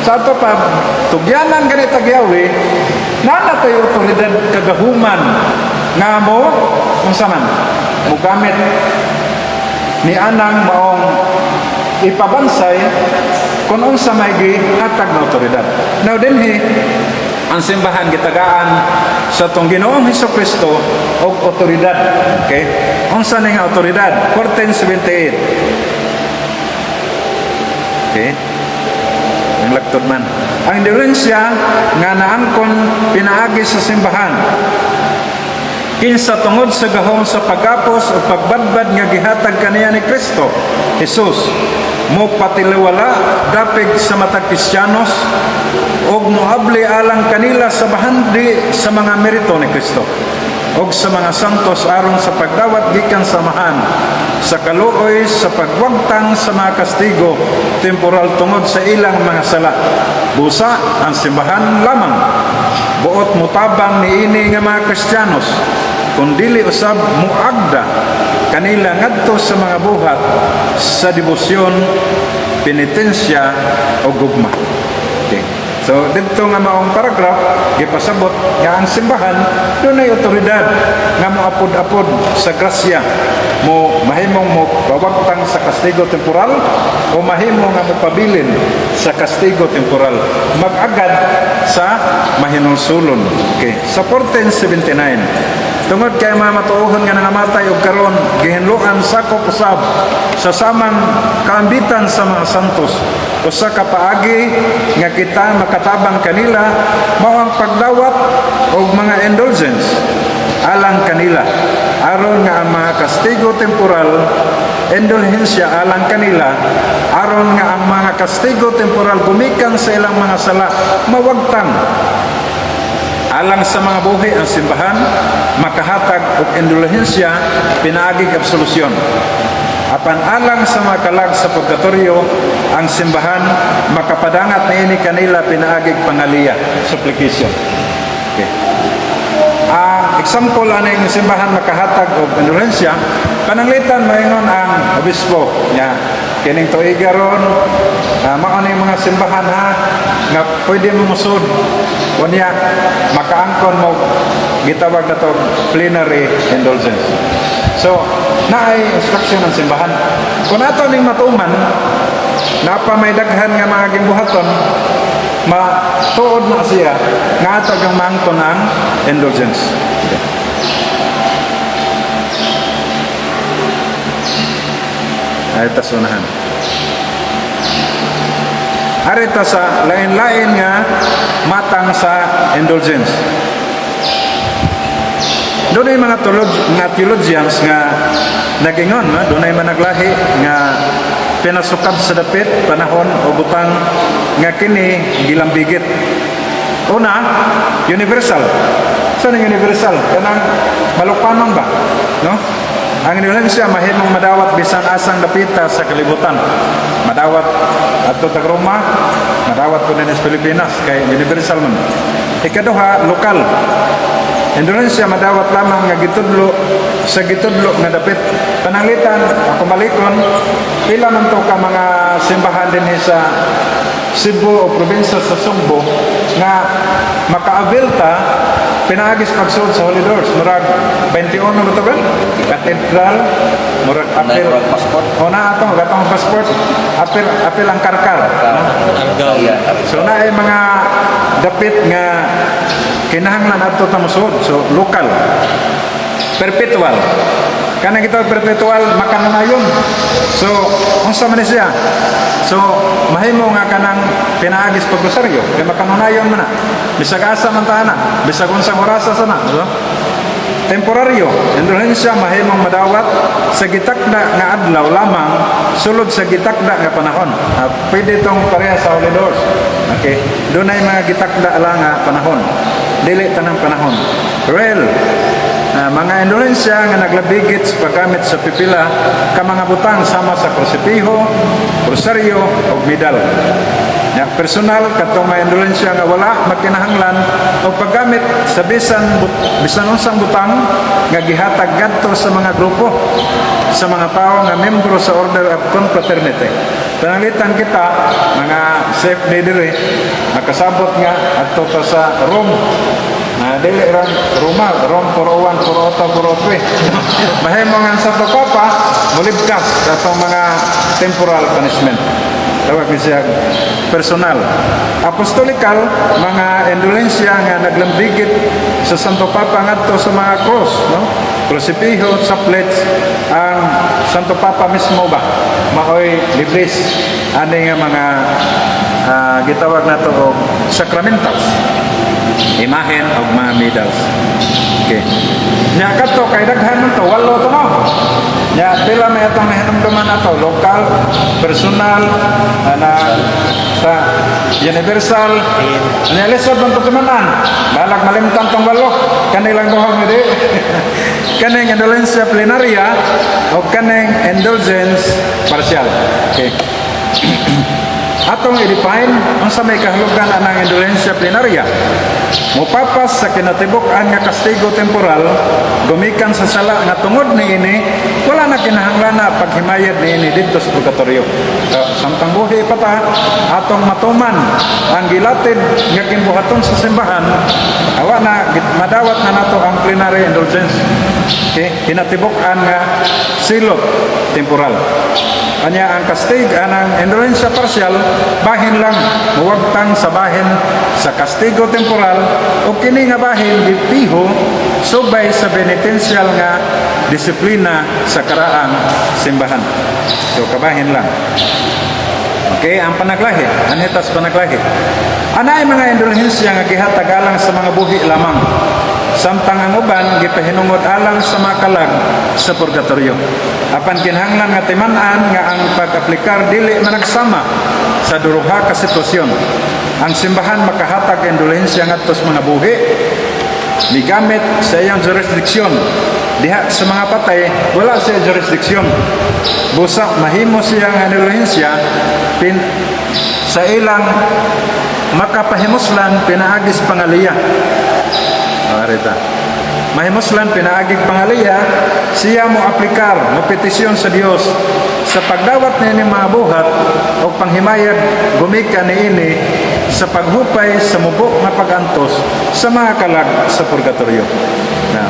Sa ato pa tugyanan gani tag yawi, naa na tay otoridad, kagahuman nga mo unsa man mogamit ni anang maong ipabansay kung unsa may gihatag na otoridad. Now dinhi ang simbahan gitagaan sa atong Ginoong Hesus Kristo og otoridad. Okay? Unsa ni nga otoridad? 1478. Okay? Ang lagtod man. Ang indulensya nga naangkon pinaagi sa simbahan, kinsa tungod sa gahom sa pagapos o pagbadbad nga gihatag kaniya ni Kristo Jesus mo patiliwala dapig sa matag Kristiyanos og moabli alang kanila sa bahandi sa mga merito ni Kristo og sa mga santos aron sa pagdawat gikan sa Amahan sa kaluoy sa pagwagtang sa mga kastigo temporal tungod sa ilang mga sala. Busa ang simbahan lamang buot mutabang niini nga mga Kristiyanos, kun dili usab muagda kanila ngadto sa mga buhat sa debosyon, penitensya o gugma. Okay. So didto nga maong paragraph, gipasabot nga ang simbahan dunay otoridad nga moapod-apod sa grasya, mo mahimong mo pawagtang sa kastigo temporal o mahimo nga mopabilin sa kastigo temporal mag-agad sa mahinulsulon. Okay. Sa 1479, tungod kay mga matuohon nga nangamatay og karon gihinloan sakop usab sa samang kaambitan sa mga santos, usa ka paagi nga kita makatabang kanila mao ang pagdawat og mga indulgence alang kanila aron nga ang mga kastigo temporal, indulhensya alang kanila aron nga ang mga kastigo temporal gumikan sa ilang mga sala mawagtang. Alang sa mga buhi, ang simbahan makahatag og indulhensya pinaagig absolusyon. Apan alang sa mga kalag sa purgatorio, ang simbahan makapadangat niini kanila pinaagig pangaliya, supplication. Okay. Ang example aning simbahan makahatag og indulhensya, pananglitan maingon ang obispo nya kining tuiga ron, mao ni mga simbahan ha nga pwede mo musud, unya makaangkon mo gitawag na to plenary indulgence. So naay instruction ng simbahan. Kung ato ning matuman, napa may daghan nga mga gimbuhaton, matuod na siya nga ato ang maangkon ang indulgence. Okay. Ay tas unahan. Arita sa lain-lain nga matang sa indulgence. Dunay mga tulog nga theologians nga nagingon, no? Dunay managlahi nga pinasukad sa dapit, panahon o butang nga kini gilambigit. Una, universal. Sa so, universal? Kanang malukpanon ba? No? Ang indulhensya mahimong madawat bisan asang dapita sa kalibutan. Madawat adto tag Roma, madawat ko sa Pilipinas kay universal man. Ikaduha, lokal. Indulhensya madawat lamang nga gitudlo sa gitudlo nga dapit. Pananglitan, ako balikon, pila man to ka mga simbahan dinhi sa Cebu o probinsya sa Sugbo nga maka-avail ta pinaagis pagsuod sa Holy Doors. Murag 21 ba to ba? Cathedral, murag apil.
Murag passport.
O na ato, gatong passport. Apil, apil ang Carcar, no?
Argao.
So na ay mga dapit nga kinahanglan adto ta mosuod. So local. Perpetual. Kanang kita perpetual makanunayon. So unsa man ni siya? So mahimo nga kanang pinaagis pag rosaryo kay makanunayon man na. Bisag asa man ta ana, bisag unsang orasa sana, no? Temporaryo, indulhensya mahimong madawat sa gitakda nga adlaw lamang sulod sa gitakda nga panahon. Ah, pwede itong pareha sa Holy Doors. Okay. Dunay mga gitakda lang nga panahon. Dili tanang panahon. Real, mga indulhensya nga naglabigit sa paggamit sa pipila ka mga butang sama sa krusipiho, rosaryo ug medal. Ya, personal katong may indulhensya nga wala makinahanglan og paggamit sa bisan unsang butang nga gihatag ngadto sa mga grupo sa mga tawo nga membro sa Order of Confraternity. Pananglitan kita mga safe day diri makasabot nga adto ta sa Rome na dili ra Roma, Rome 401, 402, 403. Mahimo nga ang Santo Papa molibkas sa atong mga temporal punishment. Tawag ni siya personal. Apostolical, mga indulensya nga naglambigit sa Santo Papa ngadto sa mga cross, no? Krusipiho, chaplets, ang Santo Papa mismo ba maoy libris ani nga mga gitawag nato og sacramentals, imahen og mga medals. Okay. Nya kadto kay daghan man to, walo to, no. Nya pila may atong nahinumduman ato: lokal, personal, ana sa universal. Nya lisod man to tumanan. Balag malimtan tong walo. Kanilang duhog ni di. Kaning indulgencia plenaria o kaning indulgence partial. Okay. Atong i-define unsa may kahulugan anang indulgencia plenaria. Mupapas sa kinatibuk-an nga kastigo temporal gumikan sa sala nga tungod niini wala na kinahanglan na paghimayad niini didto sa purgatorio. Samtang buhi pa ta, atong matuman ang gilatid nga gimbuhaton sa simbahan, awa na madawat na nato ang plenary indulgence. Okay, kinatibuk-an nga silot temporal. Anya ang kastig anang indulensya partial, bahin lang muwagtang sa bahin sa kastigo temporal o kini nga bahin gipiho subay sa penitential nga disiplina sa karaang simbahan. So kabahin lang. Okay, ang panaglahi, anhitas panaglahi. Anay mga indulhensya nga gihatag alang sa mga buhi lamang. Samtang ang uban gipahinungod alang sa mga kalag sa purgatorio. Apan kinahanglan nga timan-an nga ang pag-aplikar dili managsama sa duruha ka sitwasyon. Ang simbahan makahatag indulhensya ngadto sa mga buhi migamit sa iyang jurisdiksyon. Diha sa mga patay, wala siya jurisdiksyon. Busa mahimo siya nga indulhensya pin sa ilang makapahimuslan pinaagis pangaliya. Arita. Mahimuslan pinaagig pangaliya, siya mo aplikar, mo petisyon sa Dios sa pagdawat niini mga buhat o panghimayad gumikan niini sa paghupay sa mubo nga pagantos sa mga kalag sa purgatorio. Now,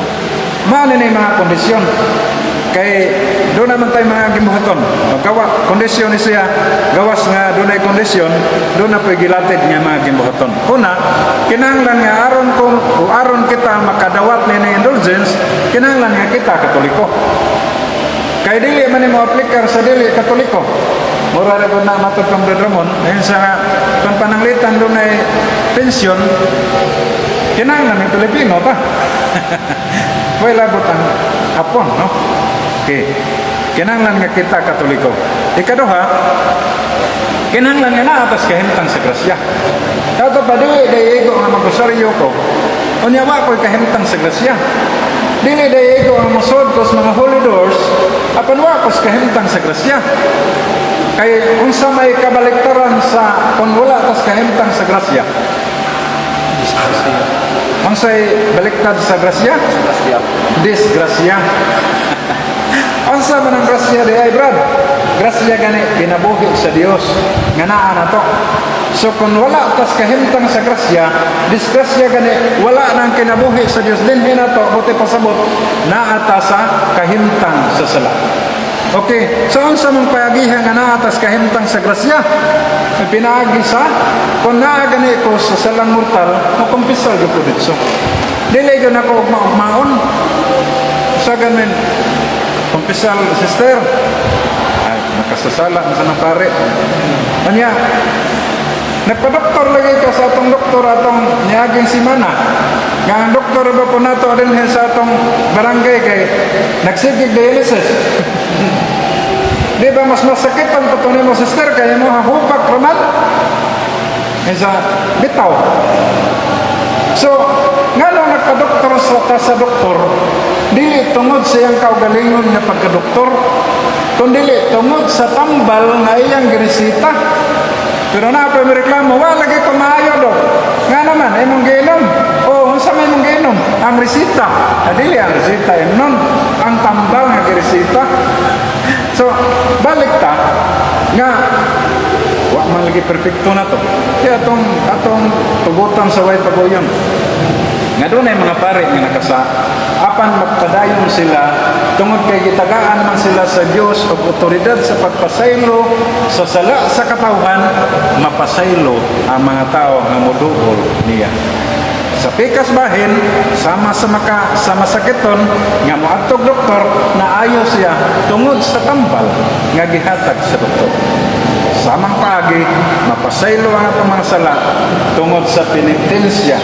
mao ni mga kondisyon kay doon naman tayo mga gibuhaton. Gawa kondisyon ni siya, gawas nga dunay kondisyon, doon na po'y gilatid nga mga gibuhaton. Una, kinahanglan nga aron kung o aron kita makadawat ni indulgence, kinahanglan nga kita Katoliko. Kay dili man mo aplikar sa dili Katoliko. Mura ra gud na matod kang Brother Ramon, ayun sa nga kung pananglitan dunay pensyon, kinahanglan ng Pilipino ta. Way labot ang Hapon, no? Okay. Kinahanglan nga kita Katoliko. Ikaduha, kinahanglan nga naa tas kahimtang sa grasya. Kato pa dili day igo nga magrosaryo ko. Unya wa ko'y kahimtang sa grasya. Dili day igo nga mosod ko sa mga holy doors, apan wa ko sa kahimtang sa grasya. Kay unsa may kabaliktaran sa kung wala tas kahimtang sa grasya? Unsay baliktad sa grasya?
Grasya.
Disgrasya. Unsa man ang grasya di ay, Brad? Grasya gani kinabuhi sa Dios nga naa nato. So kung wala tas kahimtang sa grasya, disgrasya gani wala nang kinabuhi sa Dios dinhi nato, buti pasabot naa ta sa kahimtang sa sala. Okay, so unsa mong payagihan nga naa tas kahimtang sa grasya? Sa pinaagi sa kung naa gani ko sa salang mortal, makumpisal gyud ko didto. Dili gyud nako ugma-ugmaon. Sa ganin, kumpisal, sister. Ay, nakasasala na sa ng pare. Anya, nagpa-doktor lagi ka sa atong doktor atong niaging simana. Nga ang doktor ba po nato dinhi sa atong barangay kay nagsigig dialysis. Di ba mas masakit ang patunay mo, sister, kaya mo hahupak raman? Isa, bitaw. So, nga nung nagpa-doktor sa ta sa doktor, dili tungod sa iyang kaugalingon nga pagkadoktor, kundi tungod sa tambal nga iyang giresita. Pero na pa may reklamo, "Wa lagi ko maayo, dok." "Nga naman, imong giinom." "Oh, unsa may imong giinom?" "Ang resita." Ah, dili ang resita imnon, ang tambal nga giresita. So, balik ta nga wa man lagi perpekto na to. Kaya atong atong tugutan sa way paguyon. Nga doon ay mga pare nga nakasa, apan magpadayon sila tungod kay gitagaan man sila sa Dios og otoridad sa pagpasaylo sa sala sa katawhan, mapasaylo ang mga tao nga moduol niya. Sa pikas bahin, sama sa maka sa masakiton nga moadtog doktor, naayo siya tungod sa tambal nga gihatag sa doktor. Samang paagi, mapasaylo ang atong mga sala tungod sa penitensya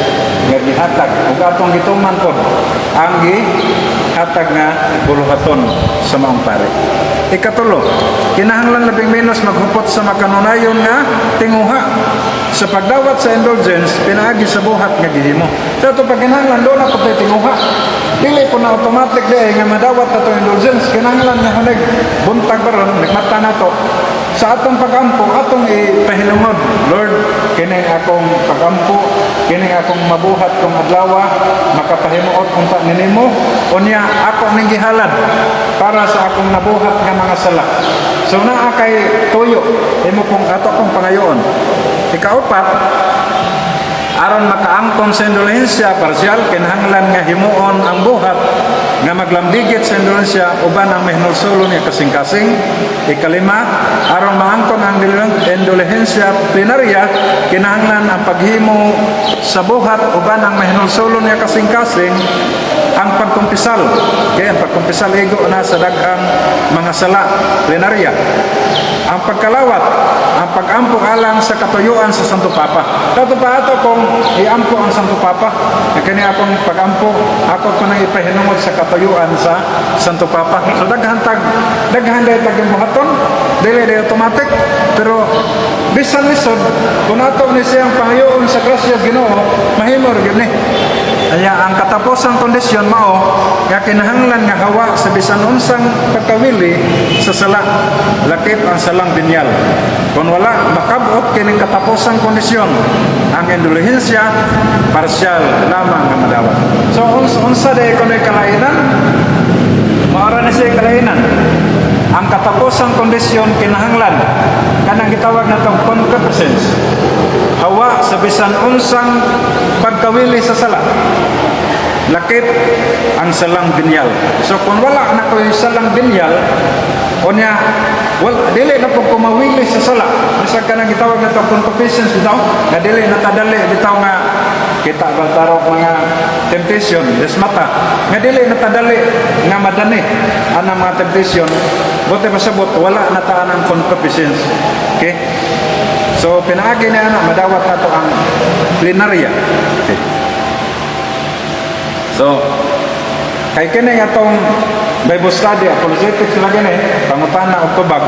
nga gihatag ug atong gituman pod ang gihatag nga buluhaton sa maong pare. Ikatulo, kinahanglan labing menos maghupot sa makanunayon nga tinguha sa pagdawat sa indulgence pinaagi sa buhat nga gihimo. Sa ato pagkinahanglan doon na pud tinguha. Dili po na automatic di ay nga madawat na itong indulgence. Kinahanglan nga hunig buntag baron nagmata na to sa atong pagampo, atong ipahilungod, "Lord, kini akong pagampo, kini akong mabuhat kong adlaw, makapahimuot unta nimo, unya ako ning gihalad para sa akong nabuhat nga mga sala." So naa kay tuyo imo kong ato kong pangayoon. Ikaupat, aron makaangkon sa indulhensya parsyal, kinahanglan nga himuon ang buhat nga maglambigit sa indulhensya uban ang mahinulsolo niya kasing-kasing. Ikalima, aron maangkon ang indulhensya plenarya, kinahanglan ang paghimo sa buhat uban ang mahinulsolo niya kasing-kasing, ang pagkumpisal. Kaya ang pagkumpisal igo na sa daghang mga sala, plenarya. Ang pagkalawat, ang pagampo alang sa katuyuan sa Santo Papa. Dato pa ato kung iampo ang Santo Papa. Kani akong pagampo, ako ko nang ipahinungod sa katuyuan sa Santo Papa. So daghan tag daghan day tag buhaton, dili day automatic, pero bisan lisod kung ato ni siyang pangayoon sa grasya Ginoo, mahimo ra gyud ni. Kaya ang katapusang kondisyon mao nga kinahanglan nga hawa sa bisan unsang pagkawili sa sala, lakip ang salang binyal. Kung wala makabot kining katapusang kondisyon, ang indulhensya parsyal lamang nga madawat. So unsa day kuno'y kalainan? Maora na siya kalainan. Ang katapusang kondisyon kinahanglan kanang gitawag natong concupiscence. Hawa sa bisan unsang pagkawili sa sala. Lakip ang salang binyal. So kung wala na ko'y salang binyal, unya wal dili na po kumawili sa sala. Bisag kanang gitawag na concupiscence bitaw, nga dili na tadali bitaw nga kita ba tarok mga temptation des mata nga dili na tadali nga madani anang mga temptation, buti pasabot wala na ta anang concupiscence. Okay, so pinaagi ni ana madawat nato ang plenarya. Okay, so kay kini atong Bible study, apologetics lagi ni, pangutana og tubag.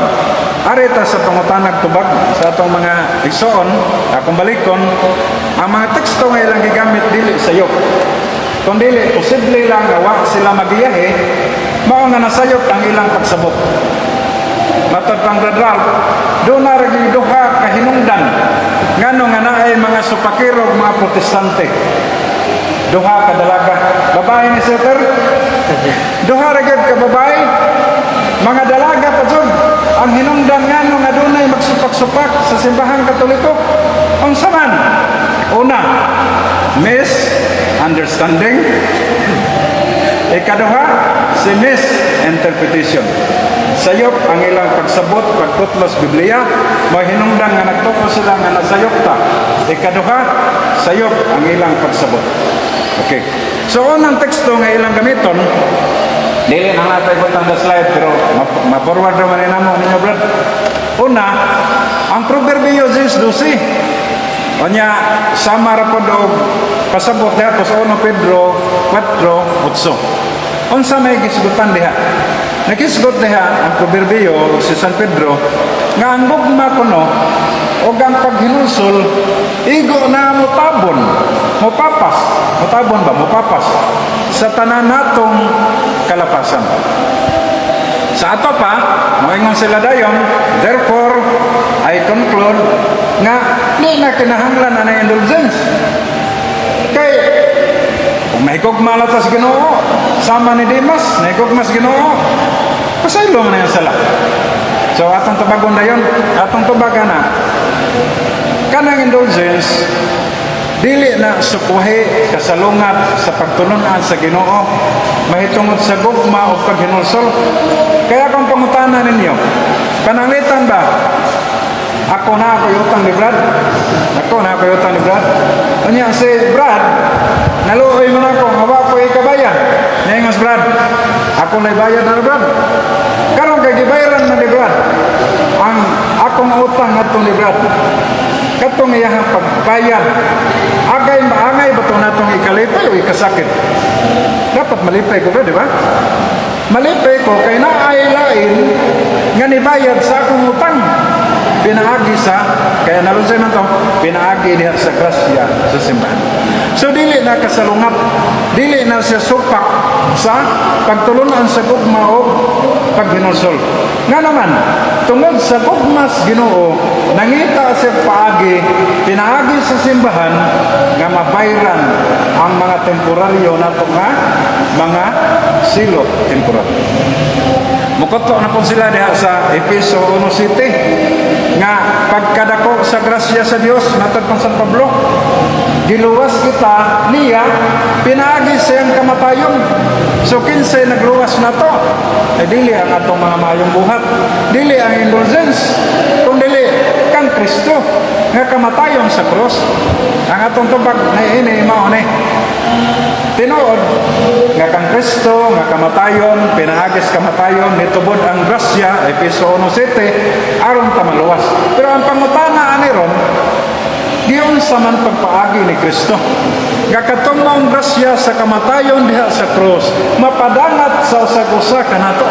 Ari ta sa pangutana og tubag sa atong mga igsoon, akong balikon, ang mga teksto nga ilang gigamit dili sayop. Kung dili, posible lang nga wa sila magiyahe, mao nga nasayop ang ilang pagsabot. Matod pang Brad Ralph, doon na rin duha kahinungdan ngano nga naay mga supakiro, mga Protestante. Duha ka dalaga. Babae ni Setter? Duha ra gyud ka babae. Mga dalaga pa jud. Ang hinungdan ngano nga dunay magsupak-supak sa Simbahang Katoliko. Unsa man? Una, misunderstanding. Ikaduha, si misinterpretation. Sayop ang ilang pagsabot, pagtutlos Biblia, may hinungdan nga nagtuo sila nga nasayop ta. Ikaduha, sayop ang ilang pagsabot. Okay. So unang teksto nga ilang gamiton, dili na natin ibutang the slide, pero ma-forward naman ni namo ninyo, brad. Una, ang Proverbio 10:12. Onya, sama ra pod og pasabot diha sa 1 Pedro 4:8. Unsa may gisgutan diha? Nagisgot diha ang Proverbio si San Pedro nga ang gugma kuno o ang paghinulsol igo na motabon, mopapas, motabon ba, mopapas sa tanan natong kalapasan. Sa ato pa, moingon sila dayon, therefore, I conclude nga di na kinahanglan na indulgence. Kay kung mahigugma lang ta sa Ginoo, sama ni Dimas, nahigugma sa Ginoo, pasaylo man na yung sala. So atong tubagon dayon, atong tubagan na kanang indulgence dili na sukwahi kasalungat sa pagtulunan sa Ginoo mahitungod sa gugma o paghinulsol. Kaya kung pangutana ninyo, pananglitan ba ako na ako utang ni Brad? Ako na ako utang ni Brad. Unya si Brad, naluoy man ako, nga wa ko ikabayan. Niingon si Brad, ako na bayad na ni Brad. Karon kay gibayaran man ni Brad ang akong utang ngadto ni Brad. Katong iyahang pagbayad, agay maangay ba ito natong ikalipay o ikasakit? Dapat malipay ko ba, di ba? Malipay ko kay naay lain nga nibayad sa akong utang. Pinaagi sa, kaya nalunsay man to, pinaagi diha sa grasya sa simbahan. So dili na kasalungat, dili na siya supak sa pagtulunan sa gugma o paghinulsol. Nga naman, tungod sa gugma sa Ginoo, nangita siya paagi, pinaagi sa simbahan nga mabayran ang mga temporaryo nato nga mga silot temporal. Mukuto na po sila diha sa Epeso 1:7 nga pagkadako sa grasya sa Dios matod pang San Pablo, giluwas kita niya pinaagi sa iyang kamatayon. So kinsay nagluwas nato? Ay dili ang atong mga maayong buhat, dili ang indulgence, kung dili kang Kristo nga kamatayon sa krus. Ang atong tubag na ini mao ni tinuod nga kang Kristo nga kamatayon, pinaagis kamatayon, nitubod ang grasya, Epeso 1:7, aron ta maluwas. Pero ang pangutana ani ron, giunsa man pagpaagi ni Kristo nga katong maong grasya sa kamatayon diha sa krus mapadangat sa usag-usa kanato?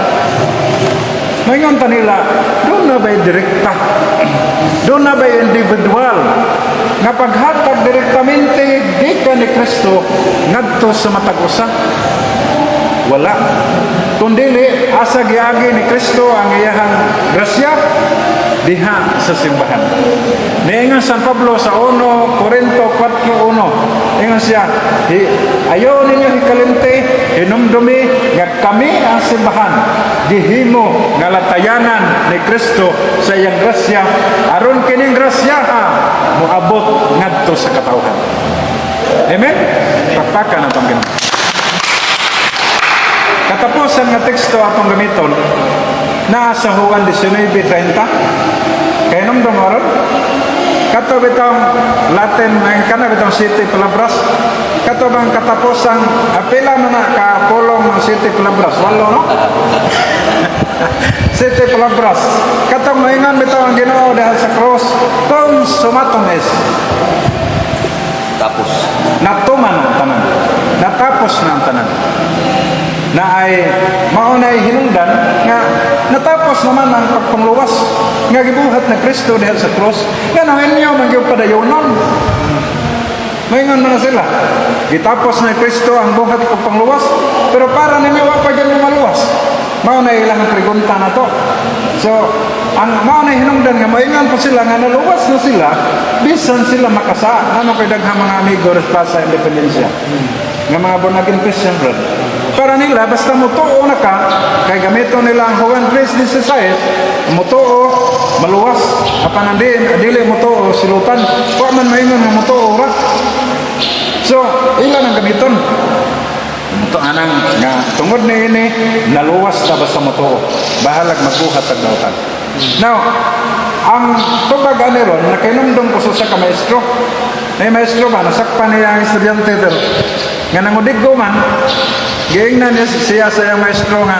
Maingon ta nila, duna ba'y direkta? Duna ba'y individual nga paghatag direktamente gikan ni Kristo ngadto sa matag usa? Wala. Kundili, asa giagi ni Kristo ang iyahang grasya? Diha sa simbahan. Niingon San Pablo sa 1 Corinto 4:1. Ingon siya, "Ayaw ninyo hikalimti, hinumdumi nga kami ang simbahan gihimo nga latayanan ni Kristo sa iyang grasya aron kining grasya ha moabot ngadto sa katawhan." Amen. Pakpakan atong Ginoo. Katapusan nga teksto atong gamiton naa sa Juan 19:30. Kay nung aron kato bitong Latin ang kana bitong siete palabras, kato bang katapusan, pila man na ka pulong ng siete palabras? Walo, no? Siete palabras, katong maingon bitaw ang Ginoo dahil sa cross, "Consummatum est."
Tapos.
Natuman ang tanan, natapos na ang tanan, na ay mao na hinungdan nga natapos naman ang pagpangluwas nga gibuhat ni Kristo diha sa cross, nga nang inyo man gyud padayonon. Maingon man na sila, gitapos na ni Kristo ang buhat pagpangluwas, pero para ninyo wa pa gyud mo maluwas. Mao na ilang pregunta na to. So Ang mao na hinungdan nga moingon pa sila nga naluwas na sila bisan sila makasala. Ano kay daghang mga amigo sa Plaza Independencia nga mga born again Christian, brad. Para nila, basta mutuo na ka, kay gamito nila ang Juan 3:16, mutuo, maluwas. Apan ang dili mutuo, silutan. Wa man maingon nga mutuo ra. So, ilan ang gamiton? Muto anang nga tungod ni ini naluwas ta basta mutuo. Bahalag magbuhat ag dautan. Now, ang tubag ani ron, nakainumdum ko sa ka maestro. Na maestro ba, nasakpan niya ang estudyante pero nga nangudigo man, giingnan niya siya sa iyang maestro nga,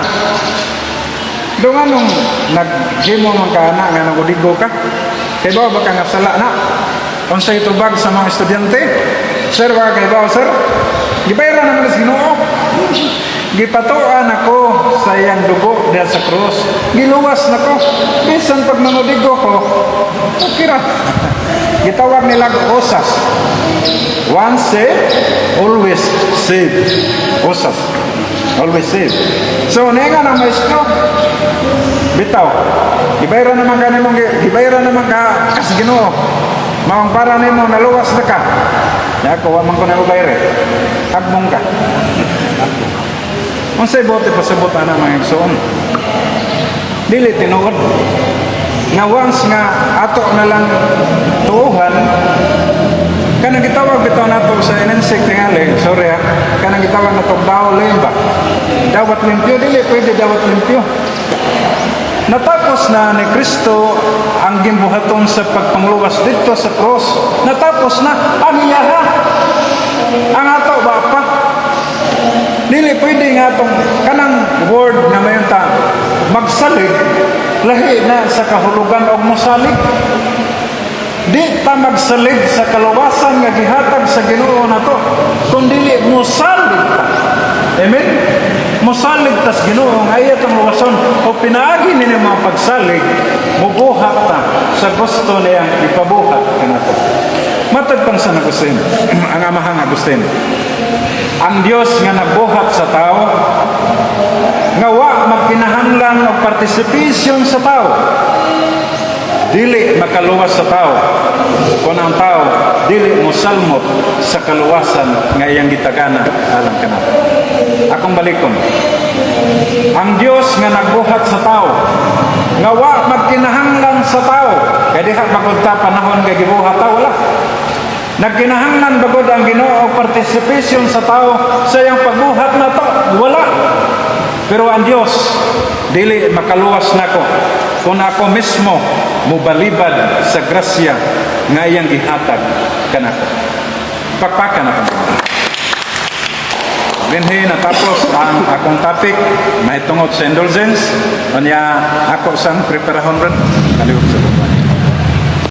"Dong, anong naghimo man ka ana nga nangudigo ka? Kay ba ka nga sala na?" Unsay tubag sa mga estudyante? "Sir, ba kay ba, sir? Gibayran naman sa Ginoo. Gipatuan ako sa iyang dugo diha sa krus. Giluwas nako. Bisan pag mangudigo ko, okay ra." Gitawag nila OSAS. Once saved, always saved. OSAS. Always saved. So, niya nga ng maestro, "Bitaw, gibayran naman ka nimo, gibayran naman ka kas Ginoo. Maong para nimo naluwas na ka." Ya ako, wa man ko na bayre. Hagbong ka. Unsay buot ipasabot ana, mga igsoon? Dili tinuod nga once nga ato na lang tuuhan kanang gitawag bitaw nato sa inensik tingali, sorry ha, kanang gitawag nato daw ba, dawat limpyo. Dili pwede dawat limpyo. Natapos na ni Kristo ang gimbuhaton sa pagpangluwas dito sa cross. Natapos na ang iyaha. Ang ato ba pa? Dili pwede nga atong kanang word nga mayon ta magsalig, lahi na sa kahulugan og mosalig. Di ta magsalig sa kaluwasan nga gihatag sa Ginoo nato, kun dili mosalig ta. Amen? Mosalig tas Ginoo nga iya tong luwason o pinaagi ni mga pagsalig, mubuhat ta sa gusto niyang ipabuhat kanato. Matag pang San Agustin, ang amahang Agustin. Ang Dios nga nagbuhat sa tao nga wa magkinahanglan og participation sa tao, dili makaluwas sa tao kung ang tao dili mosalmot sa kaluwasan nga iyang gitagana alang kanato. Akong balikon. Ang Dios nga nagbuhat sa tao nga wa magkinahanglan sa tao, kay diha bagod ta panahon nga gibuhat ta, wala nagkinahanglan bagod ang Ginoo og participation sa tao sa iyang pagbuhat nato, wala. Pero ang Dios dili makaluwas nako kung ako mismo mobalibad sa grasya nga iyang gihatag kanako. Pakpakan na kami. Dinhi natapos ang akong topic mahitungod sa indulgence. Unya ako sang preparahon ron. Kalihok sa buwan.